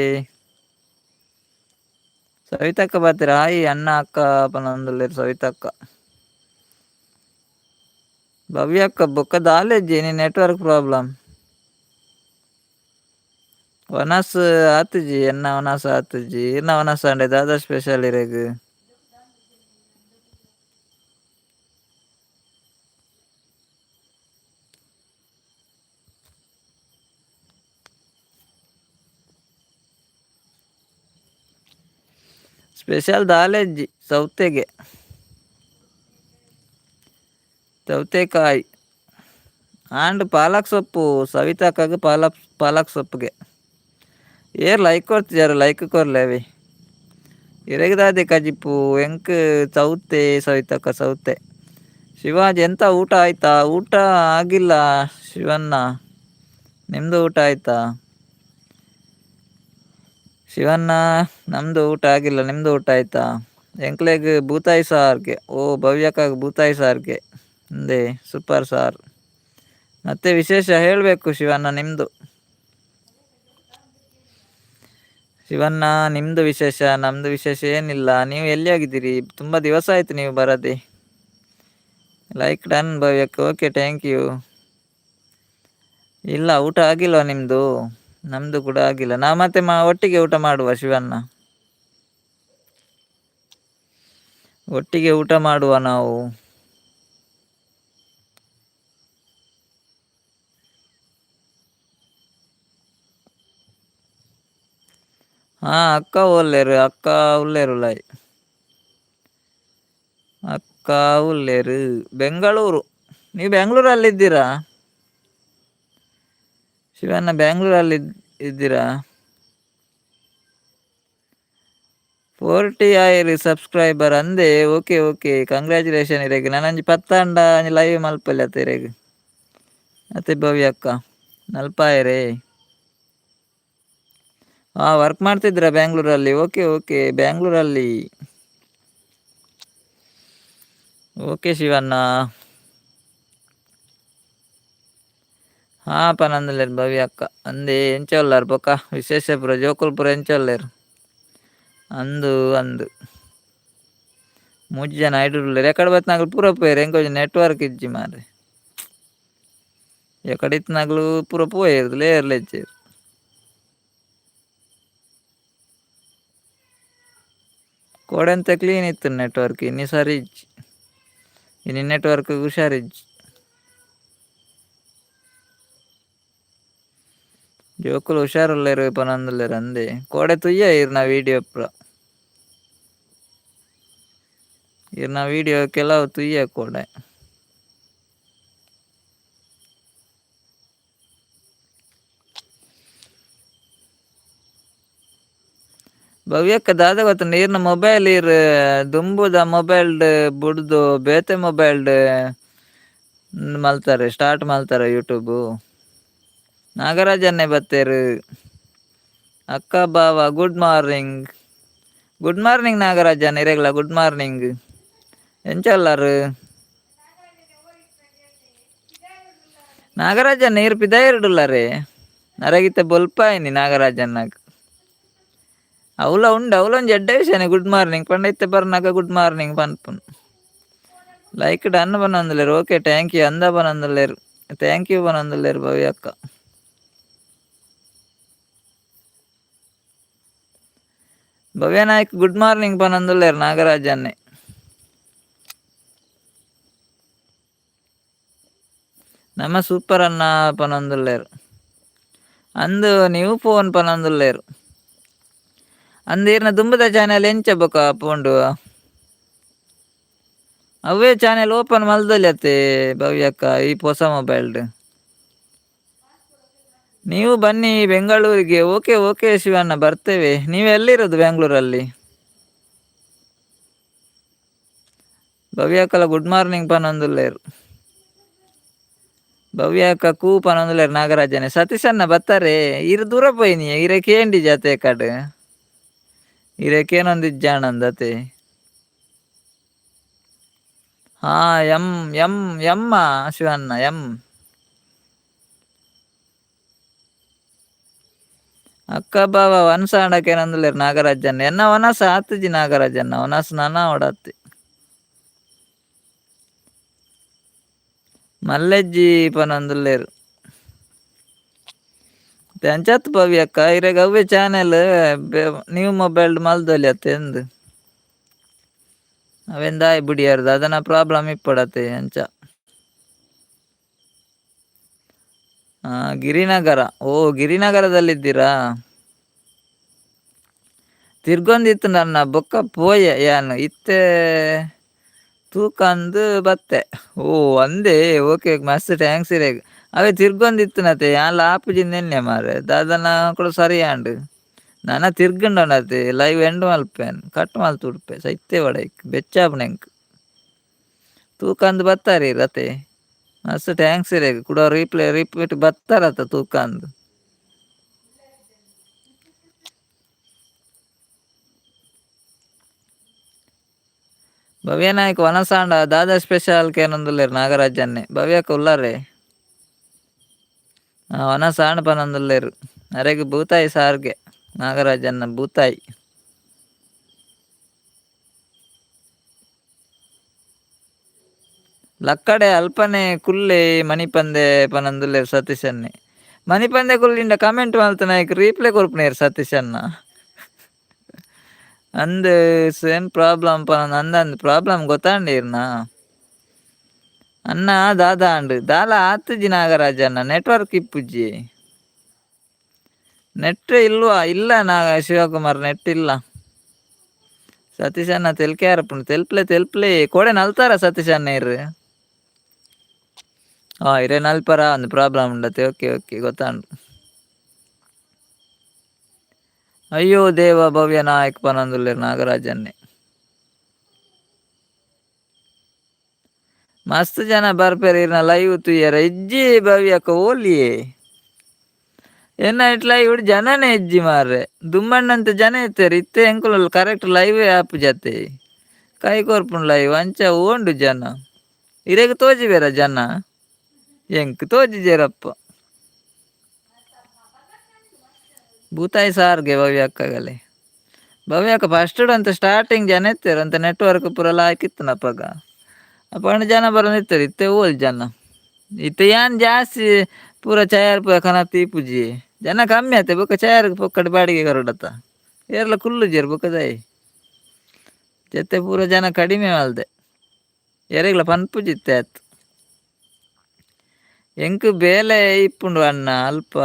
ಸವಿತಕ್ಕ ಬರ್ತೀರಾ. ಹಾಯ್ ಅಣ್ಣ ಅಕ್ಕ ಪನೊಂದುಲ್ಲೆರ್ ಸವಿತಕ್ಕ. ಭವ್ಯ ಅಕ್ಕ ಬೊಕ್ಕ ದಾಲೆಜ್ಜಿ ಇನಿ ನೆಟ್ವರ್ಕ್ ಪ್ರಾಬ್ಲಮ್. ವನಸ್ ಆತುಜಿ ಎನ್ನ ವನಸ್ ಆತುಜಿ. ಇರ್ನ ವನಸ್ ಆಂಡೆ ದಾದಾ ಸ್ಪೆಷಲ್ ಇರೆಗ್. ಸ್ಪೆಷಲ್ ದಾಲೆಜ್ಜಿ ಸೌತೆಗೆ. ಸೌತೆಕಾಯಿ ಆಂಡ್ ಪಾಲಕ್ ಸೊಪ್ಪು ಸವಿತಕ್ಕಗ್ ಪಾಲಕ್ ಪಾಲಕ್ ಸೊಪ್ಪುಗೆ. Hair like ಕೊರ್ತಿಜಾರ್ like ಕೊರ್ಲೆವಿ. ಇರೆಗ್ ದಾದೆ ಕಜಿಪು ಎಂಕ್ ಸೌತೆ ಸವಿತಕ್ಕ ಸೌತೆ. ಶಿವಾಜ್ ಎಂತ ಊಟ ಆಯ್ತಾ? ಊಟ ಆಗಿಲ್ಲ ಶಿವಣ್ಣ. ನಿಮ್ದು ಊಟ ಆಯ್ತಾ? ಶಿವಣ್ಣ ನಮ್ದು ಊಟ ಆಗಿಲ್ಲ, ನಿಮ್ದು ಊಟ ಆಯ್ತಾ? ಎಂಕ್ಲೆಗ್ ಬೂತಾಯಿ ಸಾರ್ಗೆ. ಓ ಭವ್ಯಕ್ಕಾಗ ಬೂತಾಯಿ ಸಾರ್ಗೆ ಅಂದೇ ಸೂಪರ್ ಸಾರ್. ಮತ್ತೆ ವಿಶೇಷ ಹೇಳಬೇಕು ಶಿವಣ್ಣ ನಿಮ್ದು. ಶಿವಣ್ಣ ನಿಮ್ದು ವಿಶೇಷ, ನಮ್ದು ವಿಶೇಷ ಏನಿಲ್ಲ. ನೀವು ಎಲ್ಲಿ ಆಗಿದ್ದೀರಿ? ತುಂಬಾ ದಿವಸ ಆಯ್ತು ನೀವು ಬರದೆ. ಲೈಕ್ ಡನ್ ಭವ್ಯಕ್ಕೆ, ಓಕೆ thank you. ಇಲ್ಲ ಊಟ ಆಗಿಲ್ವಾ ನಿಮ್ದು? ನಮ್ದು ಕೂಡ ಆಗಿಲ್ಲ. ನಾವು ಮತ್ತೆ ಒಟ್ಟಿಗೆ ಊಟ ಮಾಡುವ ಶಿವಣ್ಣ. ಒಟ್ಟಿಗೆ ಊಟ ಮಾಡುವ ನಾವು. ಹಾ ಅಕ್ಕ ಉಲ್ಲೇರು, ಅಕ್ಕ ಉಲ್ಲೇರು ಲೈ. ಅಕ್ಕ ಉಲ್ಲೇರು ಬೆಂಗಳೂರು. ನೀವು ಬೆಂಗಳೂರಲ್ಲಿ ಇದ್ದೀರಾ ಶಿವಣ್ಣ? ಬೆಂಗಳೂರಲ್ಲಿ ಇದ್ದೀರಾ? 40 ಆಯಿರಿ ಸಬ್ಸ್ಕ್ರೈಬರ್ ಅಂದೆ. ಓಕೆ ಓಕೆ ಕಂಗ್ರ್ಯಾಚುಲೇಷನ್ ಇರೆಗ್. ನಾನೊಂಜಿ ಪತ್ತಾಂಡ ಒಂಜಿ ಲೈವ್ ಮಲ್ಪಲೆ ಅತ್ತ ಇರೆಗ್. ಅತ್ತೆ ಭವ್ಯ ಅಕ್ಕ ನಲ್ಪಾಯರೇ. ಹಾ ವರ್ಕ್ ಮಾಡ್ತಿದ್ದೀರಾ ಬ್ಯಾಂಗ್ಳೂರಲ್ಲಿ? ಓಕೆ ಓಕೆ ಬ್ಯಾಂಗ್ಳೂರಲ್ಲಿ. ಓಕೆ ಶಿವಣ್ಣ. ಹಾ ಪನೊಂದುಲ್ಲೆರ್ ಭವ್ಯ ಅಕ್ಕ. ಅಂದೆ ಎಂಚ ಉಲ್ಲರ್ ಬೊಕ ವಿಶೇಷ ಪೂರ ಜೋಕುಲು ಪೂರ ಎಂಚ ಉಲ್ಲೆರ್ ಅಂದು ಅಂದು. ಮೂಜಿ ಜನ ಐಡೂರ್ ಉಲ್ಲೆರ್. ಎಕಡೆ ಬತ್ತಿನಕುಲು ಪೂರ ಪೋಯೆರ್. ಎಂಕೊಂಜಿ ನೆಟ್ವರ್ಕ್ ಇಜ್ಜಿ ಮಾರ್ರೆ. ಎಕಡೆ ಇತ್ತಿನಕುಲು ಪೂರ ಪೋಯೆರ್ ಲೇರ್ಲ ಇಜ್ಜೆರ್. ಕೋಡೆಂತ ಕ್ಲೀನ್ ಇತ್ತು ನೆಟ್ವರ್ಕ್ ಇನಿ ಸರಿ ಇಜ್ಜಿ. ಇನಿ ನೆಟ್ವರ್ಕ್ ಹುಷಾರಿಜ್ಜಿ. ಜೋಕುಲು ಹುಷಾರುಲ್ಲೇರು ಪನೊಂದುಲ್ಲೆರ್ ಅಂದೆ ಕೋಡೆ ತುಯ್ಯ ಇರ್ನ ವೀಡಿಯೋ ಪೂರ ಇರ್ನ ವೀಡಿಯೋ ಕೆಲವು ತುಯ್ಯ ಕೋಡೆ. ಭವ್ಯಕ್ಕ ದಾದ ಗೊತ್ತುಂಡು ಈರ್ನ ಮೊಬೈಲ್ ಈರ್ ದುಂಬುದ ಮೊಬೈಲ್ ಬುಡ್ದು ಬೇತೆ ಮೊಬೈಲ್ ಮಲ್ತಾರೆ ಸ್ಟಾರ್ಟ್ ಮಲ್ತಾರೆ ಯೂಟ್ಯೂಬ್. ನಾಗರಾಜನ್ನೇ ಬತ್ತೇರು. ಅಕ್ಕ ಬಾವ good morning. Good morning Nagarajan ಇರೆಗ್ಲ good morning. ಎಂಚಲ್ಲಾರು Nagarajan ಈರ್ ಪಿದಾಯಿರುಡುಲ್ಲಾರೆ ನರಗಿತ್ತ ಬೊಲ್ಪಾಯಿನಿ ನಾಗರಾಜನ್ನಾಗ ಅವಲ ಉಂಡು ಅವಲೊಂಜಿ ಎಡ್ಡೆ ವಿಷಯನೇ ಗುಡ್ ಮಾರ್ನಿಂಗ್ ಪಂಡ ಇತ್ತೆ ಬರ್ನಾಗ ಗುಡ್ ಮಾರ್ನಿಂಗ್ ಪನ್ಪುನು. ಲೈಕ್ ಡನ್ ಪನೊಂದುಲ್ಲೆರ್ okay thank you ಅಂದ ಪನೊಂದುಲ್ಲೆರ್ thank you ಪನೊಂದುಲ್ಲೆರ್ ಭವ್ಯ ಅಕ್ಕ. ಭವ್ಯ ನಾಯ್ಕ್ ಗುಡ್ ಮಾರ್ನಿಂಗ್ ಪನೊಂದುಲ್ಲೆರ್ ನಾಗರಾಜನ್ನೇ. ನಮ್ಮ ಸೂಪರ್ ಅನ್ನ ಪನೊಂದುಲ್ಲೆರ್ ಅಂದು ನೀವು ಫೋನ್ ಪನೊಂದುಲ್ಲೆರ್ ಅಂದು ಈರ್ನ ದುಂಬುದ ಚಾನೆಲ್ ಎಂಚ ಬೊಕ ಪೋಂಡು ಅವೇ ಚಾನೆಲ್ ಓಪನ್ ಮಲ್ದೊಲಿ ಭವ್ಯಕ್ಕ ಈ ಹೊಸ ಮೊಬೈಲ್ಡ್. ನೀವು ಬನ್ನಿ ಬೆಂಗಳೂರಿಗೆ. ಓಕೆ ಓಕೆ ಶಿವಣ್ಣ ಬರ್ತೇವೆ. ನೀವು ಎಲ್ಲಿರೋದು ಬೆಂಗಳೂರಲ್ಲಿ? ಭವ್ಯಕ್ಕಲ ಗುಡ್ ಮಾರ್ನಿಂಗ್ ಪನೊಂದುಲ್ಲೆರ್. ಭವ್ಯಕ್ಕ ಕೂ ಪನೊಂದುಲ್ಲೆರ್ ನಾಗರಾಜನೆ. ಸತೀಶಣ್ಣ ಬತ್ತಾರೆ ಇರ್ ದೂರ ಪೋಯಿನಿ ಇರೆ ಕೇಂಡಿ ಜಾತೆ ಕಡ್ ಇರೆ ಕೇನೊಂದಿಜ್ಜಾಣಂದತೆ. ಹಾ M M M Shivanna M. ಅಕ್ಕ ಬಾವ ವನಸ ಆಂಡಕೇನೊಂದುಲ್ಲೆರ್ ನಾಗರಾಜಣ್ಣ. ಎನ್ನ ವನಸ ಆತುಜಿ ನಾಗರಾಜಣ್ಣ ವನಸ್ ನನ ಆವಡತ್ತಿ. ಮಲ್ಲೆಜ್ಜಿ ಪನೊಂದುಲ್ಲೆರ್. ಅಂಚತ್ ಭವ್ಯಕ್ಕ ಇರೆಗ್ ಅವ್ವೆ channel new mobile ಮಲ್ದೊಲಿ ಅತ್ತೆ ಎಂದ್. ಅವೆನ್ ದಾಯೆ ಬುಡಿಯರ್ ದಾದನ ಪ್ರಾಬ್ಲಮ್ ಇಪ್ಪಡತೆ ಅಂಚ. ಗಿರಿನಗರ ಓ ಗಿರಿನಗರದಲ್ಲಿದ್ದೀರಾ? ತಿರ್ಗೊಂದಿತ್ತು ನನ್ನ ಬೊಕ್ಕ ಪೋಯೆ ಯಾನ್ ಇತ್ತೆ ತೂಕಂದು ಬತ್ತೆ. ಓ ಅಂದೇ ಓಕೆ ಮಸ್ತ್ thanks ಇರೆಗ್. ಅವೇ ತಿರ್ಗೊಂದಿತ್ತಿನತೆ ಯಾನ್ಲ ಆಪುಜಿಂದ್ ಎನ್ನೆ ಮಾರ್ರೆ ದಾದನ ಕೂಡ ಸರಿ ಆಂಡ್. ನನ ತಿರ್ಗಂಡನತೆ ಲೈವ್ ಎಂಡ್ ಮಲ್ಪೇನ್ ಕಟ್ ಮಲ್ತ್ ಉಡ್ಪೆ ಸೈತೆ ವಡೈಕ್ ಬೆಚ್ಚಾಪುಂಡು ಎಂಕ್. ತೂಕಂದು ಬತ್ತಾರಿ ರತೆ ಮಸ್ತ್ thanks ಇರೆಗ್ ಕುಡ ರೀಪ್ಲೇ ರಿಪೀಟ್ ಬತ್ತಾರತ ತೂಕಂದು. ಭವ್ಯ ನಾಯ್ಕ್ ವನಸಾಂಡ ದಾದಾ ಸ್ಪೆಷಲ್ ಕೇನೊಂದುಲ್ಲೆರ್ ನಾಗರಾಜನ್ನೇ. ಭವ್ಯಕ್ಕ ಉಲ್ಲಾರೆ ವನಸಾಂಡ ಪನೊಂದುಲ್ಲೆರ್ ಅರೆಗ್ ಬೂತಾಯಿ ಸಾರ್ಗೆ ನಾಗರಾಜನ್ನ ಬೂತಾಯಿ. ಲಕ್ಕಡೆ ಅಲ್ಪನೆ ಕುಲ್ಲೆ ಮಣಿಪಂದೆ ಪನೊಂದುಲ್ಲೆರ್ ಸತೀಶನ್ನೇ. ಮಣಿಪಂದೆ ಕುಲ್ಲಿಂಡ ಕಮೆಂಟ್ ಮಲ್ತನಾಯ್ಕ್ ರೀಪ್ಲೈ ಕೊರ್ಪುನೇರ್ ಸತೀಶನ್ನ. ಅಂದ್ ಸೇಮ್ ಪ್ರಾಬ್ಲಮ್ ಪನೊಂದು ಅಂದಂದ್ ಪ್ರಾಬ್ಲಮ್ ಗೊತ್ತಾಂಡ ಇರ್ನ. ಅಣ್ಣ ದಾದಾ ಅಂಡ್ ದಾಲ ಆತುಜಿ ನಾಗರಾಜಣ್ಣ ನೆಟ್ವರ್ಕ್ ಇಪ್ಪುಜಿ. ನೆಟ್ ಇಲ್ವಾ ಇಲ್ಲ ನಾಗ ಶಿವಕುಮಾರ್ ನೆಟ್ ಇಲ್ಲ. ಸತೀಶಣ್ಣ ತೆಲ್ಕೆ ಆರಪುಂಡು ತೆಲ್ಪ್ಲೆ ತೆಲ್ಪ್ಲೆ ಕೋಡೆ ನಲ್ತಾರ ಸತೀಶಣ್ಣ ಇರ್. ಹಾ ಇರೆ ನಲ್ಪರ ಒಂದು ಪ್ರಾಬ್ಲಮ್ ಉಂಡತೆ ಓಕೆ ಓಕೆ ಗೊತ್ತಾಂಡು. ಅಯ್ಯೋ ದೇವ ಭವ್ಯ ನಾಯಕ್ ಪನೊಂದುಲ್ಲೆರ್ ನಾಗರಾಜನ್ನೇ. ಮಸ್ತ್ ಜನ ಬರ್ಪೆರ್ ಇರ್ನ ಲೈವ್ ತೂಯೆರೆ ಇಜ್ಜಿ ಭವ್ಯಕ್ಕ ಓಲಿಯೇ. ಎನ್ನ ಇಟ್ ಲೈವ್ ಜನನೇ ಇಜ್ಜಿ ಮಾರ್ರೆ ದುಮ್ಮಣ್ಣಂತ ಜನ ಇತ್ತೆರ್ ಇತ್ತೆ ಎಂಕುಲು ಕರೆಕ್ಟ್ ಲೈವ್ ಆಪುಜತೆ ಕೈ ಕೊರ್ಪುಂಡು ಲೈವ್ ಅಂಚ ಓಂಡು ಜನ ಇರೆಗ್ ತೋಜಿಬೇರ ಜನ ಎಂಕ್ ತೋಜಿಜೆರಪ್ಪ. ಬೂತಾಯಿ ಸಾರ್ಗೆ ಭವ್ಯಕ್ಕಗಲೆ. ಭವ್ಯಕ್ಕ ಫಸ್ಟ್ ಅಂತ ಸ್ಟಾರ್ಟಿಂಗ್ ಜನ ಇತ್ತೆರ್ ಅಂತ ನೆಟ್ವರ್ಕ್ ಪೂರ ಲಾಯ್ಕ್ ಇತ್ತುನಪಗ ಅಪಂಡ ಜನ ಬರೋದಿತ್ತರು ಇತ್ತೆ ಓಲ್ ಜನ ಇತ್ತೆ ಯಾನ್ ಜಾಸ್ತಿ ಪೂರ ಚೇರ್ ಪೂರ ಕನತ್ ಇಪ್ಪುಜಿ ಜನ ಕಮ್ಮಿ ಆತೆ ಬೊಕ್ಕ ಚೇರ್ ಪೊಕ್ಕಡೆ ಬಾಡಿಗೆ ಕರಡತ್ತ ಏರ್ಲ ಕುಲ್ಲುಜೆರ್ ಬೊಕ್ಕ ದಾಯಿ ಜೊತೆ ಪೂರ ಜನ ಕಡಿಮೆ ಮಲ್ದೆ ಎರೆಗ್ಲ ಪನ್ಪುಜಿ ಇತ್ತೆ ಆತ್. ಎಂಕ್ ಬೇಲೆ ಇಪ್ಪುಂಡು ಅಣ್ಣ ಅಲ್ಪ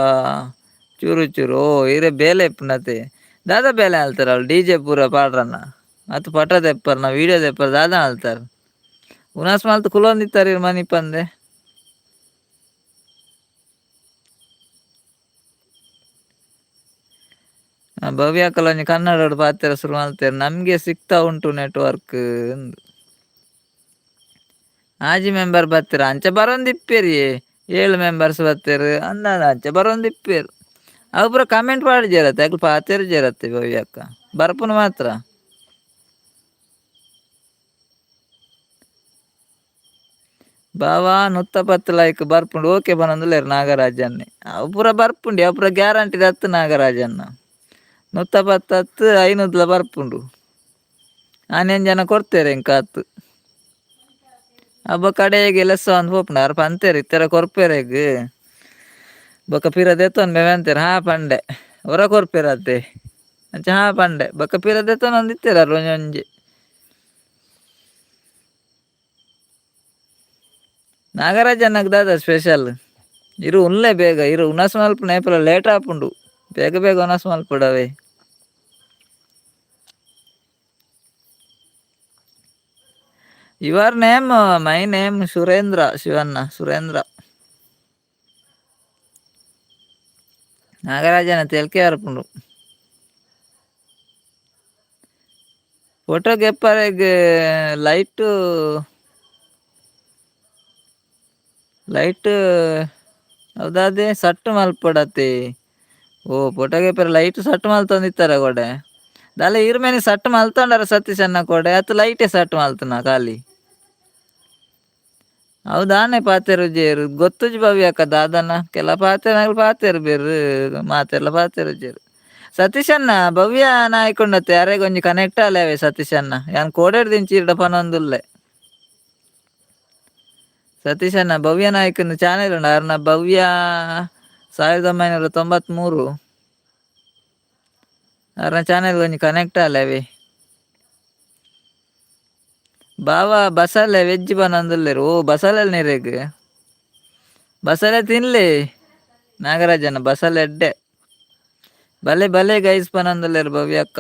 ಚೂರು ಚೂರು. ಓ ಇರೆ ಬೇಲೆ ಇಪ್ಪುನತೆ ದಾದ ಬೇಲೆ ಅಲ್ತಾರ ಅವಳು ಡಿಜೆ ಪೂರ ಪಾಡ್ರನ್ನ ಅತ್ ಪಟ ದೆಪ್ಪರ್ ನಾ ವಿಡಿಯೋ ದೆಪ್ಪರ್ ದಾದ ಅಲ್ತಾರ ಉನಾಸ್ ಮಲ್ತ್ ಕುಲೊಂದಿತ್ತಾರೆ ಮನಿಪಂದೆ. ಭವ್ಯ ಕಲೊಂಜಿ ಕನ್ನಡಡ್ ಪಾತೆರ ಶುರು ಮಲ್ತೆರ್ ನಮ್ಗೆ ಸಿಕ್ತಾ ಉಂಟು ನೆಟ್ವರ್ಕ್ ಅಂದ್. ಆಜಿ ಮೆಂಬರ್ ಬತ್ತೆರ್ ಅಂಚ ಬರೊಂದಿಪ್ಪೆರಿಯೆ 7 ಮೆಂಬರ್ಸ್ ಬತ್ತೆರ್ ಅಂದ ಅಂಚ ಬರೊಂದಿಪ್ಪೆರ್ ಅವು ಪೂರ ಕಮೆಂಟ್ ಪಾಡ್ಜೆರತ್ತೆ ಅಕ್ಲು ಪಾತೆರ್ಜೆರತ್ತೆ ಭವ್ಯಕ್ಕ ಬರ್ಪುನ ಮಾತ್ರ. ಬಾವಾ ನುತ್ತ ಪತ್ತ್ ಲೈಕ್ ಬರ್ಪುಂಡು ಓಕೆ ಪನೊಂದುಲ್ಲೆರ್ ನಾಗರಾಜನ್ನೆ ಅವು ಪೂರ ಬರ್ಪುಂಡು ಅವು ಪೂರ ಗ್ಯಾರಂಟಿ ಅತ್ತ್ ನಾಗರಾಜನ್ನ ನುತ್ತ ಪತ್ತ್ ಅತ್ತ್ ಐನೂದ್ಲ ಬರ್ಪುಂಡು ಆನೆನ್ ಜನ ಕೊರ್ತೆರ್ ಎಂಕ್ ಅತ್ ಅಬ್ಬ ಕಡೆಗೆ ಲೆಸ್ಸ ಅಂದ್ ಪೋಪುಂಡು ಆರ್ ಪಂತೆರ್ ಇತ್ತರ ಕೊರ್ಪೆರೆಗ್ ಬೊಕ ಪಿರ ದೆತ್ತೊನ್ಬೆ ಪಂತೆರ್ ಹಾ ಪಂಡೆ ಒರ ಕೊರ್ಪೆರ್ ಅತ್ತೆ ಅಂಚ ಹಾ ಪಂಡೆ ಬೊಕ ಪಿರ ದೆತ್ತೊನೊಂದಿತ್ತೆರ್ ಆರ್ ಒಂಜೊಂಜಿ. ನಾಗರಾಜಣ್ಣಗ್ ದಾದ ಸ್ಪೆಷಲ್ ಇರು ಉನ್ಲೆ ಬೇಗ ಇರು ಉನಸ್ ಮಲ್ಪುನ ಏಪಲ ಲೇಟ್ ಆಪುಂಡು ಬೇಗ ಬೇಗ ಉನಸ್ ಮಲ್ಪಡವೇ. Your name my name Surendra Shivanna Surendra. ನಾಗರಾಜನ ತೆಲ್ಕೆ ಬರ್ಪುಂಡು ಫೋಟೋ ಗೆಪ್ಪರೆಗ್ ಲೈಟ್ ಲೈಟ್ ಹೌದಾದೆ ಸಟ್ ಮಲ್ಪಡತೆ. ಓ ಫೋಟೋ ಗೆಪ್ಪರೆ ಲೈಟ್ ಸಟ್ ಮಲ್ತೊಂದಿತ್ತರ ಕೋಡೆ ದಾಲ ಇರ್ಮೆನಿ ಸಟ್ ಮಲ್ತೊಂಡರ ಸತೀಶಣ್ಣ ಕೋಡೆ ಅತ್ ಲೈಟೇ ಸಟ್ ಮಲ್ತನ ಖಾಲಿ. ಹೌದಾನೆ ಪಾತೆರುಜೆರ್ ಗೊತ್ತುಜಿ ಭವ್ಯಕ್ಕ ದಾದನ ಕೆಲ ಪಾತೆರ ಪಾತೆರ್ ಬೇರ್ ಮಾತೆರ್ಲ ಪಾತೆರುಜೆರ್. ಸತೀಶಣ್ಣ ಭವ್ಯ ನಾಯ್ಕೊಂಡತ್ತೆ ಅರೆಗ್ ಒಂಜಿ ಕನೆಕ್ಟ್ ಆಲೆವೆ ಸತೀಶಣ್ಣ ಯಾನ್ ಕೋಡೆಡ್ ದಿಂಚಿ ಇರ್ಡ ಪನೊಂದುಲ್ಲೆ. ಸತೀಶಣ್ಣ ಭವ್ಯ ನಾಯ್ಕನ ಚಾನೆಲ್ ಉಂಡು ಅರ್ನ ಭವ್ಯ 1993 ಅರ್ನ ಚಾನೆಲ್ ಒಂಜಿ ಕನೆಕ್ಟ್ ಆಲೆವೆ. ಬಾವಾ ಬಸಲೆ ವೆಜ್ ಪನೊಂದುಲ್ಲೆರ್ ಓ ಬಸಲೆ ನಿರೆಗ್ ಬಸಲೆ ತಿನ್ಲೆ ನಾಗರಾಜಣ್ಣ ಬಸಲೆ ಎಡ್ಡೆ ಬಲೆ ಬಲೆ ಗೈಸ್ ಪನೊಂದುಲ್ಲೆರ್ ಭವ್ಯಕ್ಕ.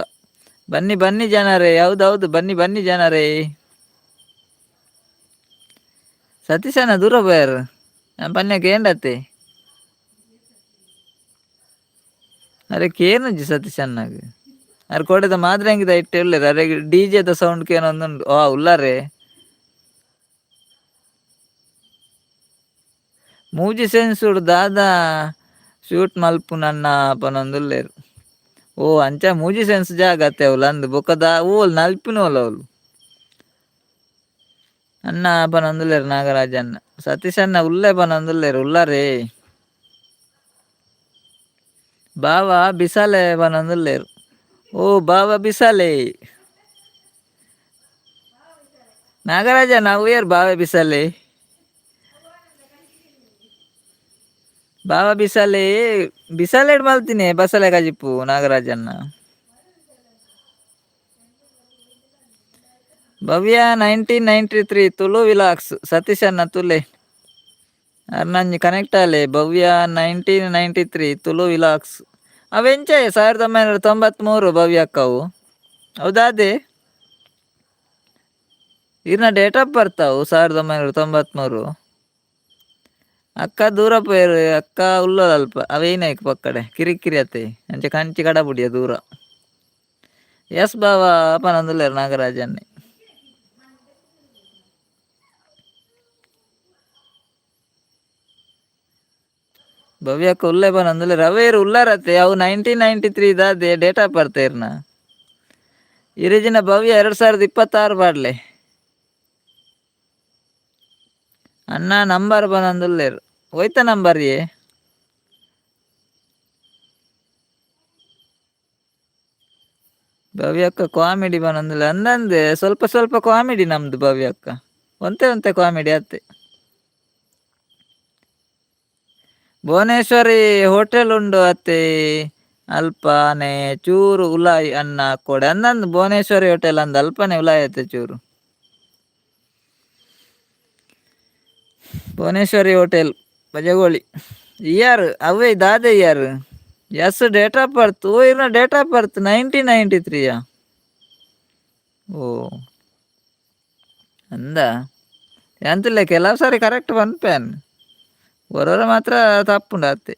ಬನ್ನಿ ಬನ್ನಿ ಜನರೇ ಹೌದೌದು ಬನ್ನಿ ಬನ್ನಿ ಜನರೇ. ಸತೀಶಣ್ಣ ದೂರ ಪೋಯರ್ ಯಾನ್ ಪನ್ಯ ಕೇಂಡತ್ತೆ ಅರೆ ಕೇನುಜಿ ಸತೀಶಣ್ಣಗ್ ಅರೆ ಕೋಡೆದ ಮಾದ್ರೆಂಗಿದ ಇಟ್ಟೆ ಉಲ್ಲೆರ್ ಅರೆಗ್ ಡಿಜೆದ ಸೌಂಡ್ ಕೇನೊಂದುಂಡು ಆ ಉಲ್ಲಾರೆ. ಮೂಜಿ ಸೆನ್ಸುಡು ದಾದ ಶೂಟ್ ಮಲ್ಪುನನ್ನ ಪನೊಂದುಲ್ಲೆರ್. ಓ ಅಂಚ ಮೂಜಿ ಸೆನ್ಸ್ ಜಾಗತ್ತೆ ಅವ್ಲು ಅಂದ್ ಬೊಕ ದಾ ಓಲ್ ನಲ್ಪಿನೋಲ್ ಅವ್ಲು ಅಣ್ಣ ಪನೊಂದುಲ್ಲೆರ್ ನಾಗರಾಜಣ್ಣ ಸತೀಶಣ್ಣ ಉಲ್ಲೆ ಪನೊಂದುಲ್ಲೆರ್ ಉಲ್ಲಾರೇ. ಬಾವಾ ಬಿಸಾಲೆ ಪನೊಂದುಲ್ಲೆರ್ ಓ ಬಾವಾ ಬಿಸಾಲೆ ನಾಗರಾಜಣ್ಣ ಅವು ಏರ್ ಬಾವೆ ಬಿಸಾಲೆ ಬಾವಾ ಬಿಸಾಲೆ ಬಿಸಾಲೆಡ್ ಮಲ್ತಿನಿ ಬಸಲೆ ಕಜಿಪು ನಾಗರಾಜಣ್ಣ. ಭವ್ಯ 1993 ತುಳು ವಿಲಾಗ್ಸ್ ಸತೀಶಣ್ಣ ತುಲೆ ಅರ್ನಂಜಿ ಕನೆಕ್ಟ್ ಆಲೆ ಭವ್ಯ 1993 ತುಳು ವಿಲಾಗ್ಸ್ ಅವೆಂಚೆ 1993 ಭವ್ಯ ಅಕ್ಕವು ಹೌದಾದೆ ಇರ್ನ date of birth ಅವು 1993. ಅಕ್ಕ ದೂರ ಪೋಯೆರ್ ಅಕ್ಕ ಉಲ್ಲೋಲ್ ಅಲ್ಪ ಅವೇನಾಯ್ಕ್ ಪಕ್ಕಡೆ ಕಿರಿಕಿರಿ ಅತ್ತೆ ಅಂಚೆ ಕಂಚಿ ಕಡಬುಡಿಯ ದೂರ. ಎಸ್ ಬಾವಾ ಪನೊಂದುಲ್ಲೆರ್ ನಾಗರಾಜನ್ನೆ. ಭವ್ಯಕ್ಕ ಉಲ್ಲೆ ಪನೊಂದುಲ್ಲೆರ್ ಅವೇರ್ ಉಲ್ಲಾರತ್ತೆ ಅವು 1993 ದಾದೆ date of birth ಇರ್ನ. ಇರಿಜಿನ ಭವ್ಯ 2026 ಪಾಡ್ಲೆ. ಅಣ್ಣ ನಂಬರ್ ಪನೊಂದುಲ್ಲೆರ್ ಒಯ್ತ ನಂಬರ್ ಯೇ. ಭವ್ಯಕ್ಕ ಕಾಮಿಡಿ ಪನೊಂದುಲ್ಲೆ ಅಂದಂದೆ ಸ್ವಲ್ಪ ಸ್ವಲ್ಪ ಕಾಮಿಡಿ ನಮ್ದು ಭವ್ಯಕ್ಕ ಒಂತೆ ಒಂತೆ ಕಾಮಿಡಿ ಅತ್ತೆ. ಭುವನೇಶ್ವರಿ ಹೋಟೆಲ್ ಉಂಡು ಅತ್ತೆ ಅಲ್ಪನೆ ಚೂರು ಉಲಾಯಿ ಅನ್ನ ಕೊಡೆ ಅಂದಂದು ಭುವನೇಶ್ವರಿ ಹೋಟೆಲ್ ಅಂದ್ ಅಲ್ಪನೆ ಉಲಾಯಿ ಅತ್ತೆ ಚೂರು. ಭುವನೇಶ್ವರಿ ಹೋಟೆಲ್ ಬಜಗೋಳಿ ಇಯಾರ್ ಅವೇ ದಾದೆ ಇಯಾರ್ ಎಸ್ ಡೇಟ್ ಆಫ್ ಬರ್ತ್ ಓ ಇರ್ನ ಡೇಟ್ ಆಫ್ ಬರ್ತ್ 1993ಯಾ? ಓ ಅಂದ ಎಂತಿಲ್ಲ, ಕೆಲವು ಸಾರಿ ಕರೆಕ್ಟ್ ಪನ್ಪೇನ್, ಒರೊರ ಮಾತ್ರ ತಪ್ಪುಂಡು ಅತ್ತೆ.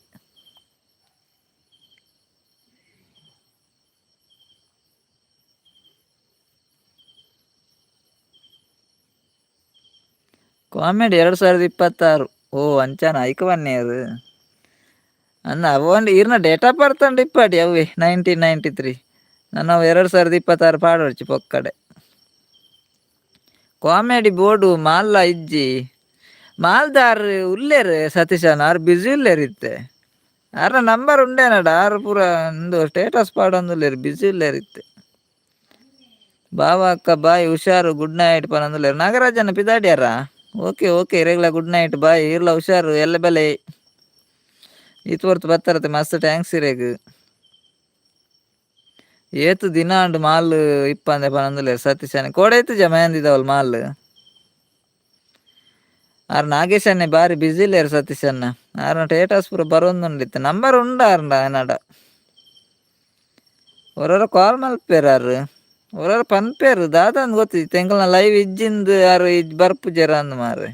ಕಾಮಿಡಿ 2026. ಓ ಅಂಚಾನ ಐಕ ಬನ್ನಿಯರು ಅನ್ನ ಅವೊಂದು ಇರ್ನ ಡೇಟ್ ಆಫ್ ಬರ್ತ್ ಅಂಡ ಇಪ್ಪಾಡಿ ಅವೇ 1993. ನಾನು 2026 ಪಾಡೊಡ್ಚಿ ಪೊಕ್ಕಡೆ. ಕಾಮಿಡಿ ಬೋರ್ಡು ಮಾಲ್ಲ ಇಜ್ಜಿ, ಮಾಲ್ದಾರ್ ಉಲ್ಲೇರು ಸತೀಶನ್ ಆರ್ ಬ್ಯುಸಿ ಉಲ್ಲೇರು ಇತ್ತೆ. ಆರ್ನ ನಂಬರ್ ಉಂಡೇನಡ, ಆರ್ ಪೂರ ಒಂದು ಸ್ಟೇಟಸ್ ಪಾಡೊಂದುಲ್ಲೇರು, ಬ್ಯುಸಿ ಉಲ್ಲೇರು ಇತ್ತೆ. ಬಾವ ಅಕ್ಕ ಬಾಯ್, ಹುಷಾರು, ಗುಡ್ ನೈಟ್ ಪನೊಂದುಲ್ಲೇರು. ನಾಗರಾಜನ ಪಿದಾಡ್ಯಾರ? ಓಕೆ ಓಕೆ, ಇರೆಗ್ಲ ಗುಡ್ ನೈಟ್, ಬಾಯ್, ಇರ್ಲ ಹುಷಾರು, ಎಲ್ಲ ಬೆಲೆ ಈತ್ ಹೊರ್ತು ಬತ್ತಾರತೆ, ಮಸ್ತ್ thanks ಇರೆಗ್. ಏತು ದಿನ ಅಂಡ್ ಮಾಲ್ ಇಪ್ಪಂದೆ ಪನೊಂದುಲ್ಲೇರು ಸತೀಶನೆ. ಕೋಡೆ ಇತ್ತುಜ ಮಯಾಂದಿದವಲ್ ಮಾಲ್. ಆರ್ ನಾಗೇಶನ್ನೇ ಬಾರಿ ಬ್ಯುಸಿ ಇಲ್ಲೇರು ಸತೀಶನ್ನ. ಆರ್ನ ಟೇಟಸ್ ಪೂರ ಬರೋಂದುಂಡಿತ್ತು. ನಂಬರ್ ಉಂಡ ಆರ್ನ ಎನಡ. ಒರೊರ ಕಾಲ್ ಮಲ್ಪೇರು ಆರ್. ಒರೊರ ಪನ್ಪೇರು ದಾದಂದ್ ಗೊತ್ತಿತ್ತು ಎಂಕಲ್ನ ಲೈವ್ ಇಜ್ಜಿಂದ್ ಆರ್ ಇಜ್ ಬರ್ಪುಜೆರ್ ಅಂದ್ ಮಾರ್ರೆ.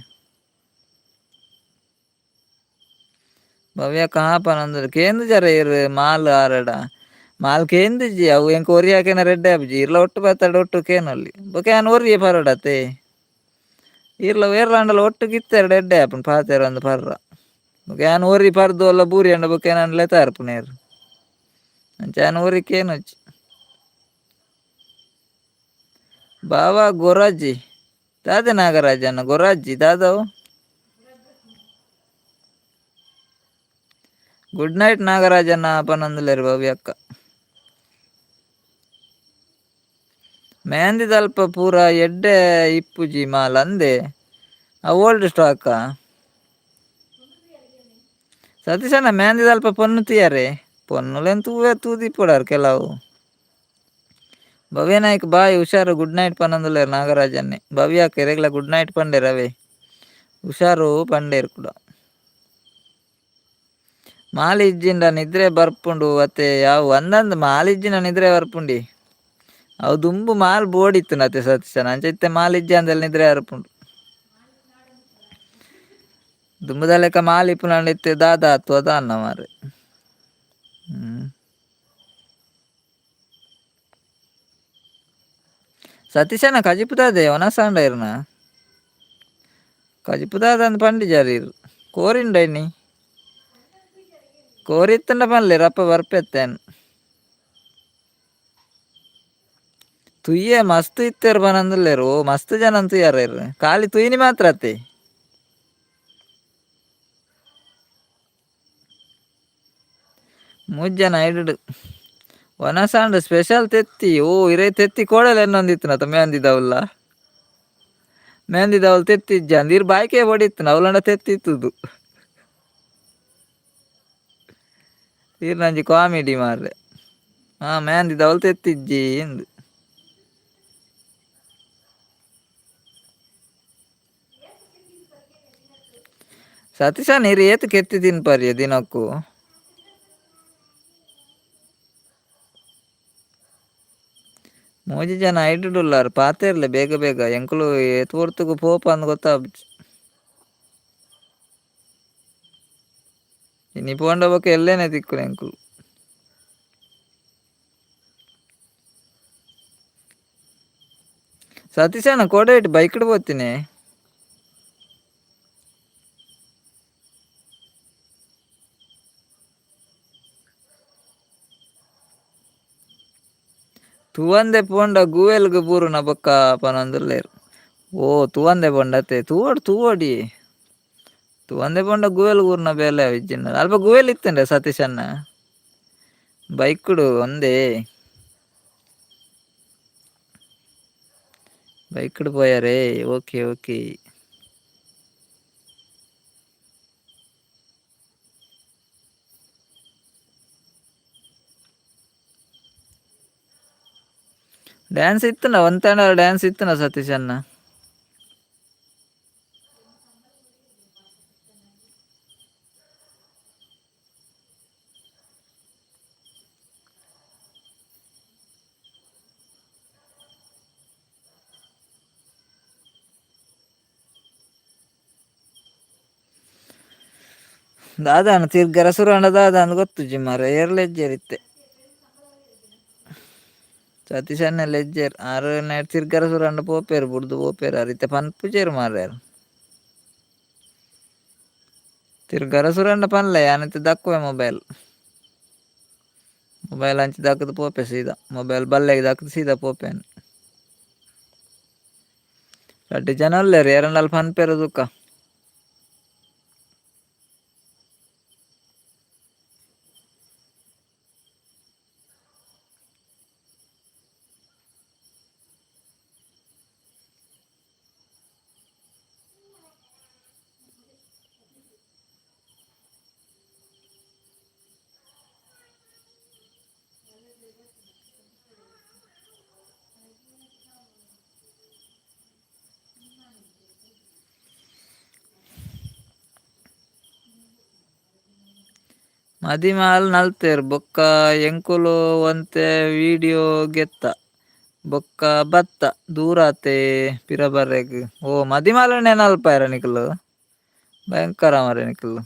ಭವ್ಯ ಕಾ ಪನೊಂದುಲ್ಲೆರ್ ಕೇಂದ್ಜರ ಇರ್ ಮಾಲ್ ಆರಡ. ಮಾಲ್ ಕೇಂದಿಜಿ ಅವು ಎಂಕ್ ಒರಿಯಾಕೆನ ರೆಡ್ಡೆ ಆಪುಜಿ. ಇರ್ಲ ಒಟ್ಟು ಬತ್ತಡ ಒಟ್ಟು ಕೇನೊಲ್ಲಿ. ಬೊಕ ಯಾನ್ ಒರಿಯೆ ಪರೊಡತೆ. ಇರ್ಲ ಏರ್ಲಾಂಡಲ ಒಟ್ಟು ಕಿತ್ತೆರಡು ಎಡ್ಡೆ ಆಪುಂಡು ಪಾತೆರ ಅಂದ್ ಪರ್ರ. ಬೊಕ ಯಾನ್ ಒರಿ ಪರ್ದು ಒಲ್ಲ ಬೂರಿ ಅಂಡ ಬೊಕ ಎನನ್ ಲೆತಾರ್ಪುನೇರ್. ಅಂಚ ಯಾನ್ ಒರಿ ಕೇನೊಚ್ಚಿ. ಬಾವಾ ಗೊರಾಜಿ ದಾದೆ ನಾಗರಾಜನ ಗೊರಾಜಿ ದಾದವು? ಗುಡ್ ನೈಟ್ ನಾಗರಾಜನ್ನ ಪನೊಂದುಲ್ಲೆರ್ ಭವ್ಯ ಅಕ್ಕ. ಮೆಹಂದಿದಲ್ಪ ಪೂರ ಎಡ್ಡೆ ಇಪ್ಪುಜಿ ಮಾಲ್ ಅಂದೆ. ಆ ಓಲ್ಡ್ ಸ್ಟಾಕಾ? ಸತೀಶಣ್ಣ ಮೆಹಂದಿದಲ್ಪ ಪೊನ್ನು ತೂಯರೆ, ಪೊನ್ನುಲೆನ್ ತೂವೆ ತೂದಿಪ್ಪೊಡಾರ್ ಕೆಲವು. ಭವ್ಯ ನಾಯ್ಕ್ ಬಾಯ್, ಹುಷಾರು, ಗುಡ್ ನೈಟ್ ಪನೊಂದುಲ್ಲೆರ್ ನಾಗರಾಜನ್ನೇ. ಭವ್ಯ ಅಕ್ಕ ಇರೆಗ್ಲ ಗುಡ್ ನೈಟ್ ಪಂಡೆರ್ ಅವೇ. ಹುಷಾರು ಪಂಡೆರ್ ಕೂಡ. ಮಾಲ್ ಇಜ್ಜಿಂಡ ನಿದ್ರೆ ಬರ್ಪುಂಡು ಅತ್ತೆ ಯಾವು ಅಂದಂದ್ ಮಾಲ್ ಇಜ್ಜಿಂಡ ನಿದ್ರೆ ಬರ್ಪುಂಡಿ. ಅವು ದುಂಬು ಮಾಲ್ ಬೋಡಿತ್ತುಂಡು ಅತ್ತೆ ಸತೀಶಣ್ಣ, ಅಂಚ ಇತ್ತೆ ಮಾಲ್ ಇಜ್ಜಿ ನಿದ್ರೆ ಬರ್ಪುಂಡು. ದುಂಬುದ ಲೆಕ್ಕ ಮಾಲ್ ಇಪ್ಪುನಂಡ ಇತ್ತೆ ದಾದ ಆತು ಅದ ಮಾರ್ರೆ. ಸತೀಶಣ್ಣ ಕಜಿಪು ದಾದೆ ಒನಸಾಂಡ ಇರ್ನ? ಕಜಿಪು ದಾದ ಅಂದ್ ಪಂಡಿಜಾರ್ ಇರ್. ಕೋರಿಂಡ ಇನಿ? ಕೋರಿತ್ತಂಡ ಪನ್ಲೆ ಅಪ್ಪ ಬರ್ಪೆತ್ತೇನ್. ತುಯ್ಯೆ ಮಸ್ತ್ ಇತ್ತೆರ್ ಪನೊಂದುಲ್ಲೆರ್. ಓ ಮಸ್ತ್ ಜನ ತುಯ್ಯಾರ ಇರ್. ಖಾಲಿ ತುಯ್ನಿ ಮಾತ್ರ ಅತ್ತೆ. ಮೂಜ್ ಜನ ಐಡುಡು. ಒನಸಾಂಡ್ ಸ್ಪೆಷಲ್ ತೆತ್ತಿ. ಓ ಇರೆ ತೆತ್ತಿ ಕೋಡಲ ಎನ್ನೊಂದಿತ್ತಿನತ ಮೆಹಂದಿದವುಲ್ಲ. ಮೆಹಂದಿದವಲ್ ತೆತ್ತಿ ಇಜ್ಜಂದ್ ಇರ್ ಬಾಯ್ಕೆ ಬಡಿತ್ತಿನ ಅವಲಂಡ ತೆತ್ತಿ ಇತ್ತುದು. ಈರ್ನಂಜಿ ಕಾಮಿಡಿ ಮಾರ್ರೆ. ಹಾ ಮೆಹಂದಿದವಲ್ ತೆತ್ತಿಜ್ಜಿ ಇಂದ್. ಸತೀಶಣ್ಣ ಇರ್ ಏತ್ ಕೆತ್ತಿ ತಿನ್ಪರ್ಯ ದಿನಕ್ಕು? ಮೂಜಿ ಜನ ಐಡುಡುಲ್ಲಾರ್ ಪಾತೆರ್ಲೆ ಬೇಗ ಬೇಗ, ಎಂಕುಲು ಏತ್ ಪೊರ್ತುಗು ಪೋಪ ಅಂದ್ ಗೊತ್ತಾಪುಜಿ. ಇನಿ ಪೋಂಡ ಬೊಕ ಎಲ್ಲೆನೆ ತಿಕ್ಕುನು ಎಂಕುಲು. ಸತೀಶಣ್ಣ ಕೋಡೆ ಬೈಕ್ಡ್ ಪೋತಿನಿ. ತೂವಂದೆ ಪೋಂಡ ಗೂವೆಲ್ಗ್ ಬೂರುನ ಬೊಕ್ಕ ಪನೊಂದುಲ್ಲೆರ್. ಓ ತೂವಂದೆ ಪೋಂಡ ಅತ್ತೆ ತೂವೊಡು ತೂವೊಡಿ. ತೂವಂದೆ ಪೋಂಡ ಗೂವೆಲ್ ಬೂರುನ ಬೇಲೆ ಇಜ್ಜಿಂಡ. ಅಲ್ಪ ಗೂವೆಲ್ ಇತ್ತುಂಡೆ ಸತೀಶಣ್ಣ. ಬೈಕುಡು ಒಂದೇ. ಬೈಕ್ಡ್ ಪೋಯರೇ, ಓಕೆ ಓಕೆ. ಡ್ಯಾನ್ಸ್ ಇತ್ತುಂಡ ಒಂತೆ ಡ್ಯಾನ್ಸ್ ಇತ್ತುಂಡ ಸತೀಶಣ್ಣ. ದಾದಾನ ತಿರ್ಗರ ಸುರಾಂಡ ದಾದ ಅಂದ್ ಗೊತ್ತುಜಿ ಮಾರ್ರೆ, ಏರ್ಲ ಇಜ್ಜೆರ್ ಇತ್ತೆ. ಸತೀಶ್ ಅಣ್ಣೆಲ ಇಜ್ಜೆರ್, ಆರ್ ತಿರ್ಗರ ಸುರಾಂಡ ಪೋಪೆರ್ ಬುಡ್ದು ಪೋಪೆರ್ ಆರ್ ಇತ್ತೆ ಪನ್ಪುಜೆರ್ ಮಾರ್ರೆ ಆರ್. ತಿರ್ಗರ ಸುರಾಂಡ ಪನ್ಲೆ ಯಾನ್ ಇತ್ತೆ ದಕ್ಕುವೆ ಮೊಬೈಲ್. ಮೊಬೈಲ್ ಅಂಚಿ ದಕ್ಕುದು ಪೋಪೆ ಸೀದಾ, ಮೊಬೈಲ್ ಬಲ್ಲೆಗ್ ದಕ್ಕುದು ಸೀದಾ ಪೋಪೆ ಯಾನ್. ರಡ್ಡ್ ಜನ ಉಲ್ಲೆರ್ ಏರಂಡಲ ಪನ್ಪೆರ್ ತೂಕ. ಮದಿಮಾಲ್ ನಲ್ತೆರ್ ಬೊಕ್ಕ ಎಂಕುಲು ಒಂತೆ ವಿಡಿಯೋ ಗೆತ್ತ ಬೊಕ್ಕ ಬತ್ತ ದೂರಾತೆ ಪಿರ ಬರ್ರೆಗ್. ಓ ಮದಿಮಾಲನೆ ನಲ್ಪಾಯೆರ ನಿಕುಲು, ಭಯಂಕರ ಮಾರ್ರೆ ನಿಕುಲು.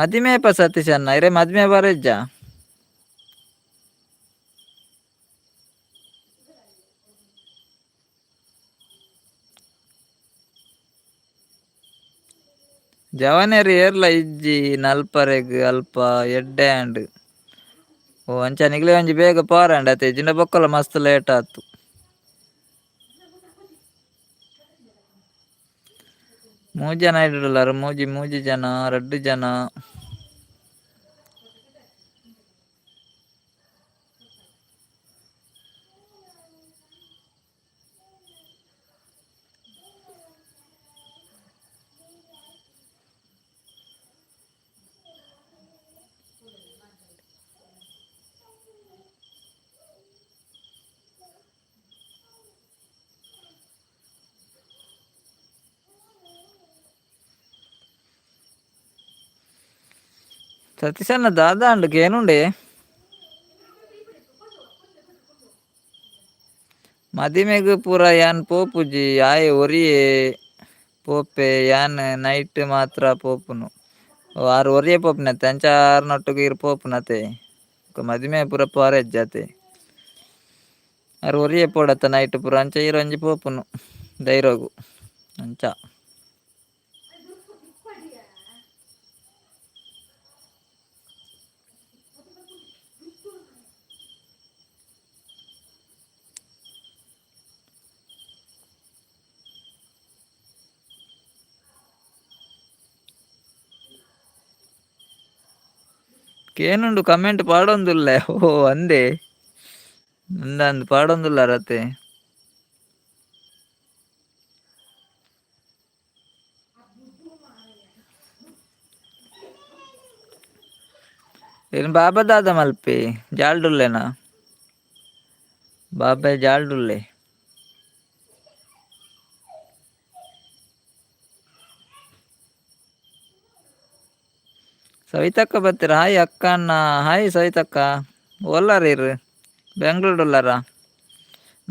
ಮದಿಮೆ ಏಪ ಸತೀಶ್ ಅಣ್ಣ, ಇರೆ ಮದಿಮೆ ಬರೆಜ್ಜಾ? ಜವನೆರ್ ಏರ್ಲ ಇಜ್ಜಿ ನಲ್ಪರೆಗ್ ಅಲ್ಪ ಎಡ್ಡೆ ಆಂಡ್. ಓ ಅಂಚ ನಿಕ್ಲೆ ಒಂಜಿ ಬೇಗ ಪೋರಂಡ್ ಅತೆ, ಇಜ್ಜಿಂಡ ಬೊಕ್ಕಲ ಮಸ್ತ್ ಲೇಟ್ ಆತು. ಮೂಜಿ ಜನ ಇಡುಲಾರ್, ಮೂಜಿ ಮೂಜಿ ಜನ, ರಡ್ಡ್ ಜನ. ಸತೀಶಣ್ಣ ದಾದ ಅಂಡ್ ಕೇನುಂಡೆ. ಮದಿಮೆಗ್ ಪೂರ ಯಾನ್ ಪೋಪುಜಿ, ಆಯೆ ಒರಿಯೆ ಪೋಪೆ, ಯಾನ್ ನೈಟ್ ಮಾತ್ರ ಪೋಪುನು. ಓ ಆರ್ ಒರಿಯೆ ಪೋಪುನತೆ, ಅಂಚ ಆರ್ನೊಟ್ಟುಗು ಇರ್ ಪೋಪುನತೆ. ಮದಿಮೆ ಪೂರ ಪೋರೆ ಇಜ್ಜತೆ. ಆರ್ ಒರಿಯೆ ಪೋಡತ್ತ ನೈಟ್ ಪೂರ, ಅಂಚ ಇರ್ ಒಂಜಿ ಪೋಪುನು ಧೈರ್ಯಗು ಅಂಚ. ಕೇನುಂಡು ಕಮೆಂಟ್ ಪಾಡೊಂದುಲ್ಲೆ. ಓ ಅಂದೆ ಅಂದಂದ್ ಪಾಡೊಂದುಲ್ಲಾರತೆ. ಏನ್ ಬಾಬಾ ದಾದ ಮಲ್ಪಿ ಜಾಲ್ಡುಲ್ಲೆನಾ? ಬಾಬೆ ಜಾಲ್ಡುಲ್ಲೆ. ಸವಿತಕ್ಕ ಬತ್ತೀರ? ಹಾಯ್ ಅಕ್ಕ ಅಣ್ಣ. ಹಾಯ್ ಸವಿತಕ್ಕ, ಓಲಾರ ಇರು? ಬೆಂಗ್ಳೂರು ಉಲ್ಲಾರ?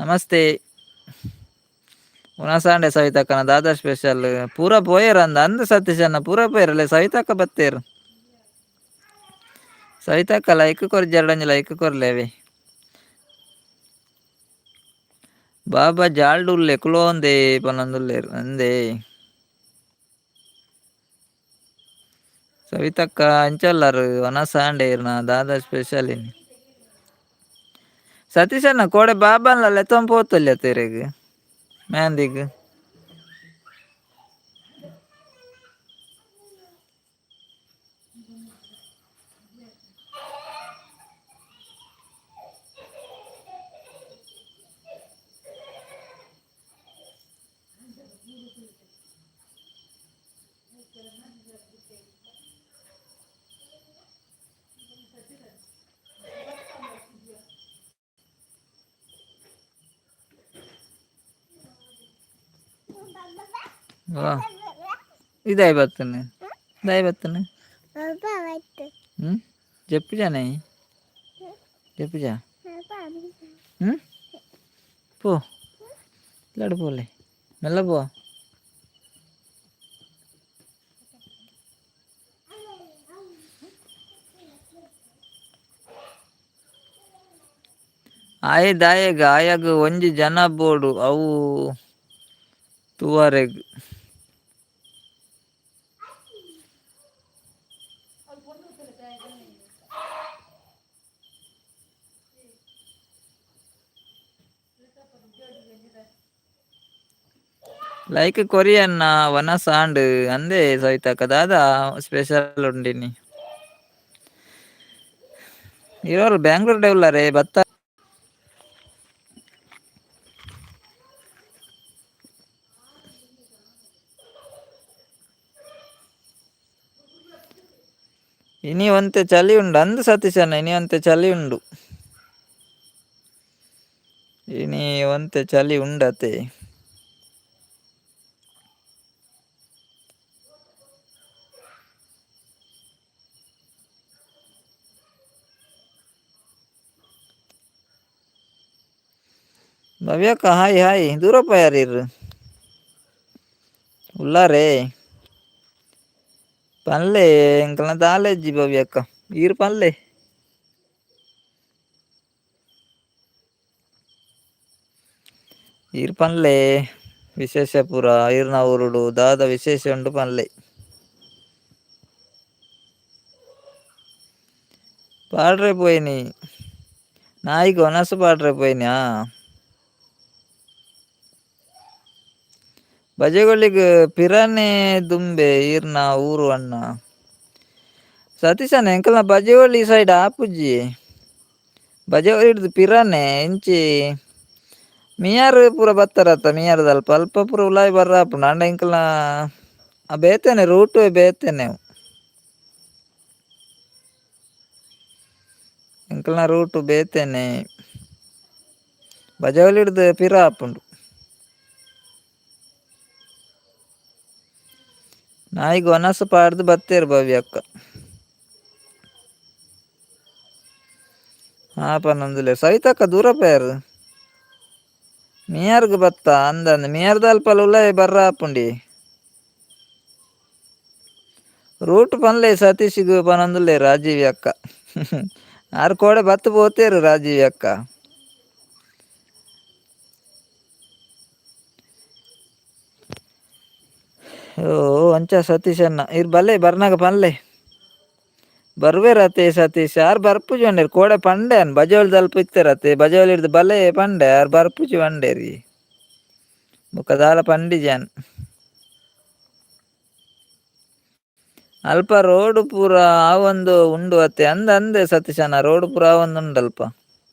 ನಮಸ್ತೆ. ಉನಸಾಂಡೆ ಸವಿತಕ್ಕನ ದಾದಾ ಸ್ಪೆಷಲ್? ಪೂರ ಪೋಯೆರ್ ಅಂದ ಅಂದ್ ಸತೀಶ್ ಅಣ್ಣ, ಪೂರ ಪೋಯೆರಲ್ಲ ಸವಿತಕ್ಕ ಬತ್ತೇರು. ಸವಿತಕ್ಕ ಲೈಕ್ ಕೊರ್ಜೆರಡೊಂಜಿ ಲೈಕ್ ಕೊರ್ಲೇವೆ. ಬಾಬಾ ಜಾಲ್ಡುಲ್ಲೆ ಕುಲೋಂದೆ ಪನೊಂದುಲ್ಲೆರ್ ಅಂದೇ. ಸವಿತಕ್ಕ ಅಂಚಲ್ಲಾರು ವನಸಾಂಡೆ ಇರ್ನ ದಾದಾ ಸ್ಪೆಷಲ್ ಇನಿ? ಸತೀಶಣ್ಣ ಕೋಡೆ ಬಾಬನ್ಲ ಲೆತ್ತೊಂದು ಪೋತೊಲ್ಯ ತೆರೆಗ್ ಮ್ಯಾಂದಿಗ್? ವಾ ಇದಾಯ್ ಬತ್ತನೆ, ಇದಾಯ್ ಬತ್ತನೆ. ಹ್ಮ್ ಜಪ್ಪುಜಾನೆ ಜಪ್ಪುಜಾ? ಹ್ಮ್ ಪೋ ಇಲ್ಲಡ್ ಪೋಲೆ, ಮೆಲ್ಲ ಪೋ. ಆಯೆ ದಾಯೆಗ್ ಆಯಗ್ ಒಂಜಿ ಜನ ಬೋಡು ಅವು ತೂವರೆಗ್. ಲೈಕ್ ಕೊರಿಯನ್ನ ವನಸಾಂಡ್ ಅಂದೇ ಸವಿತಕ್ಕ ದಾದಾ ಸ್ಪೆಷಲ್ ಉಂಡಿನಿ. ಇರೋರು ಬ್ಯಾಂಗ್ಳೂರ್ ಉಲ್ಲಾರೆ ಬತ್ತ. ಇನಿ ಒಂತೆ ಚಳಿ ಉಂಡು ಅಂದು ಸತೀಶಣ್ಣ, ಇನಿ ಒಂತೆ ಚಳಿ ಉಂಡು, ಇನಿ ಒಂತೆ ಚಳಿ ಉಂಡತೆ. ಭವ್ಯಕ್ಕ ಹಾಯ್ ಹಾಯ್, ದೂರಪ್ಪ ಯಾರೀರು ಉಲ್ಲಾರೇ ಪನ್ಲೆ ಎಂಕಲ್ನ ದಾಲೆಜ್ಜಿ ಭವ್ಯಕ್ಕ ಈರ್ ಪನ್ಲೆ. ಈರ್ ಪನ್ಲೆ ವಿಶೇಷ ಪೂರ ಈರ್ನ ಊರುಡು ದಾದ ವಿಶೇಷ ಉಂಡು ಪನ್ಲೆ. ಪಾಡ್ರೆ ಪೋಯಿನಿ ನಾಯಿಗ್ ಒನಸು ಪಾಡ್ರೆ ಪೋಯಿನಿ. ಬಜೆಗೊಳ್ಳಿಗ್ ಪಿರಾನೆ ದುಂಬೆ ಈರ್ನ ಊರು ಅಣ್ಣ. ಸತೀಶಣ್ಣ ಎಂಕಲ್ನ ಬಜೆಗೊಳ್ಳಿ ಸೈಡ್ ಆಪುಜಿ, ಬಜೆಗೊಳ್ಳಿಡ್ದು ಪಿರಾನೆ ಇಂಚಿ ಮಿಯಾರ್ ಪೂರ ಬತ್ತಾರತ್ತ, ಮಿಯಾರ್ದ ಅಲ್ಪ ಅಲ್ಪ ಪೂರ ಉಲಾಯಿ ಬರ್ರ ಆಪುಂಡು. ಆಂಡ ಎಂಕಲ್ನ ಆ ಬೇತೆನೆ ರೂಟು ಬೇತೆನೆ, ಎಂಕಲ್ನ ರೂಟು ಬೇತೆನೆ, ಬಜೆಗೊಳ್ಳಿಡ್ದು ಪಿರ ಆಪುಂಡು. ನಾಯಿಗ್ ಒನಸು ಪಾಡ್ದು ಬತ್ತೇರು ಭವ್ಯಕ್ಕ. ಹಾ ಪನ್ನೊಂದುಲ್ಲೆರ್ ಸವಿತಕ್ಕ ದೂರ ಪೋಯೆರ್ ಮಿಯಾರ್ಗ್ ಬತ್ತ ಅಂದಂದ್ ಮಿಯಾರ್ದ ಅಲ್ಪಲ ಉಲಾಯಿ ಬರ್ರ ಆಪುಂಡಿ. ರೂಟ್ ಪನ್ಲೆ ಸತೀಶ್ಗ್ ಪನೊಂದುಲ್ಲೆರ್ ರಾಜೀವಿ ಅಕ್ಕ. ಆರ್ ಕೋಡೆ ಬತ್ತ್ ಪೋತೇರು ರಾಜೀವಿ ಅಕ್ಕ. ಓ ಅಂಚ ಸತೀಶ್ ಅಣ್ಣ ಇರ್ ಬಲ್ಲೆ ಬರ್ನಾಗ ಪನ್ಲೆ ಬರ್ವೇರತೆ ಸತೀಶ್. ಆರ್ ಬರ್ಪುಜಿ ಪಂಡೇರ್ ಕೋಡೆ ಪಂಡೆ ಅನ್ ಬಜೋಳಿ ಅಲ್ಪ ಇತ್ತೆರತೆ ಬಜೋಳಿ ಬಲೆ ಪಂಡೆ ಆರ್ ಬರ್ಪುಜಿ ಪಂಡೇರಿ ಬೊಕ್ಕ ದಾಲ ಪಂಡಿಜಾನ್. ಅಲ್ಪ ರೋಡ್ ಪೂರ ಆವೊಂದು ಉಂಡು ಅತ್ತೆ ಅಂದ ಅಂದೆ ಸತೀಶಣ್ಣ, ರೋಡ್ ಪೂರ ಆವೊಂದು ಉಂಡು ಅಲ್ಪ.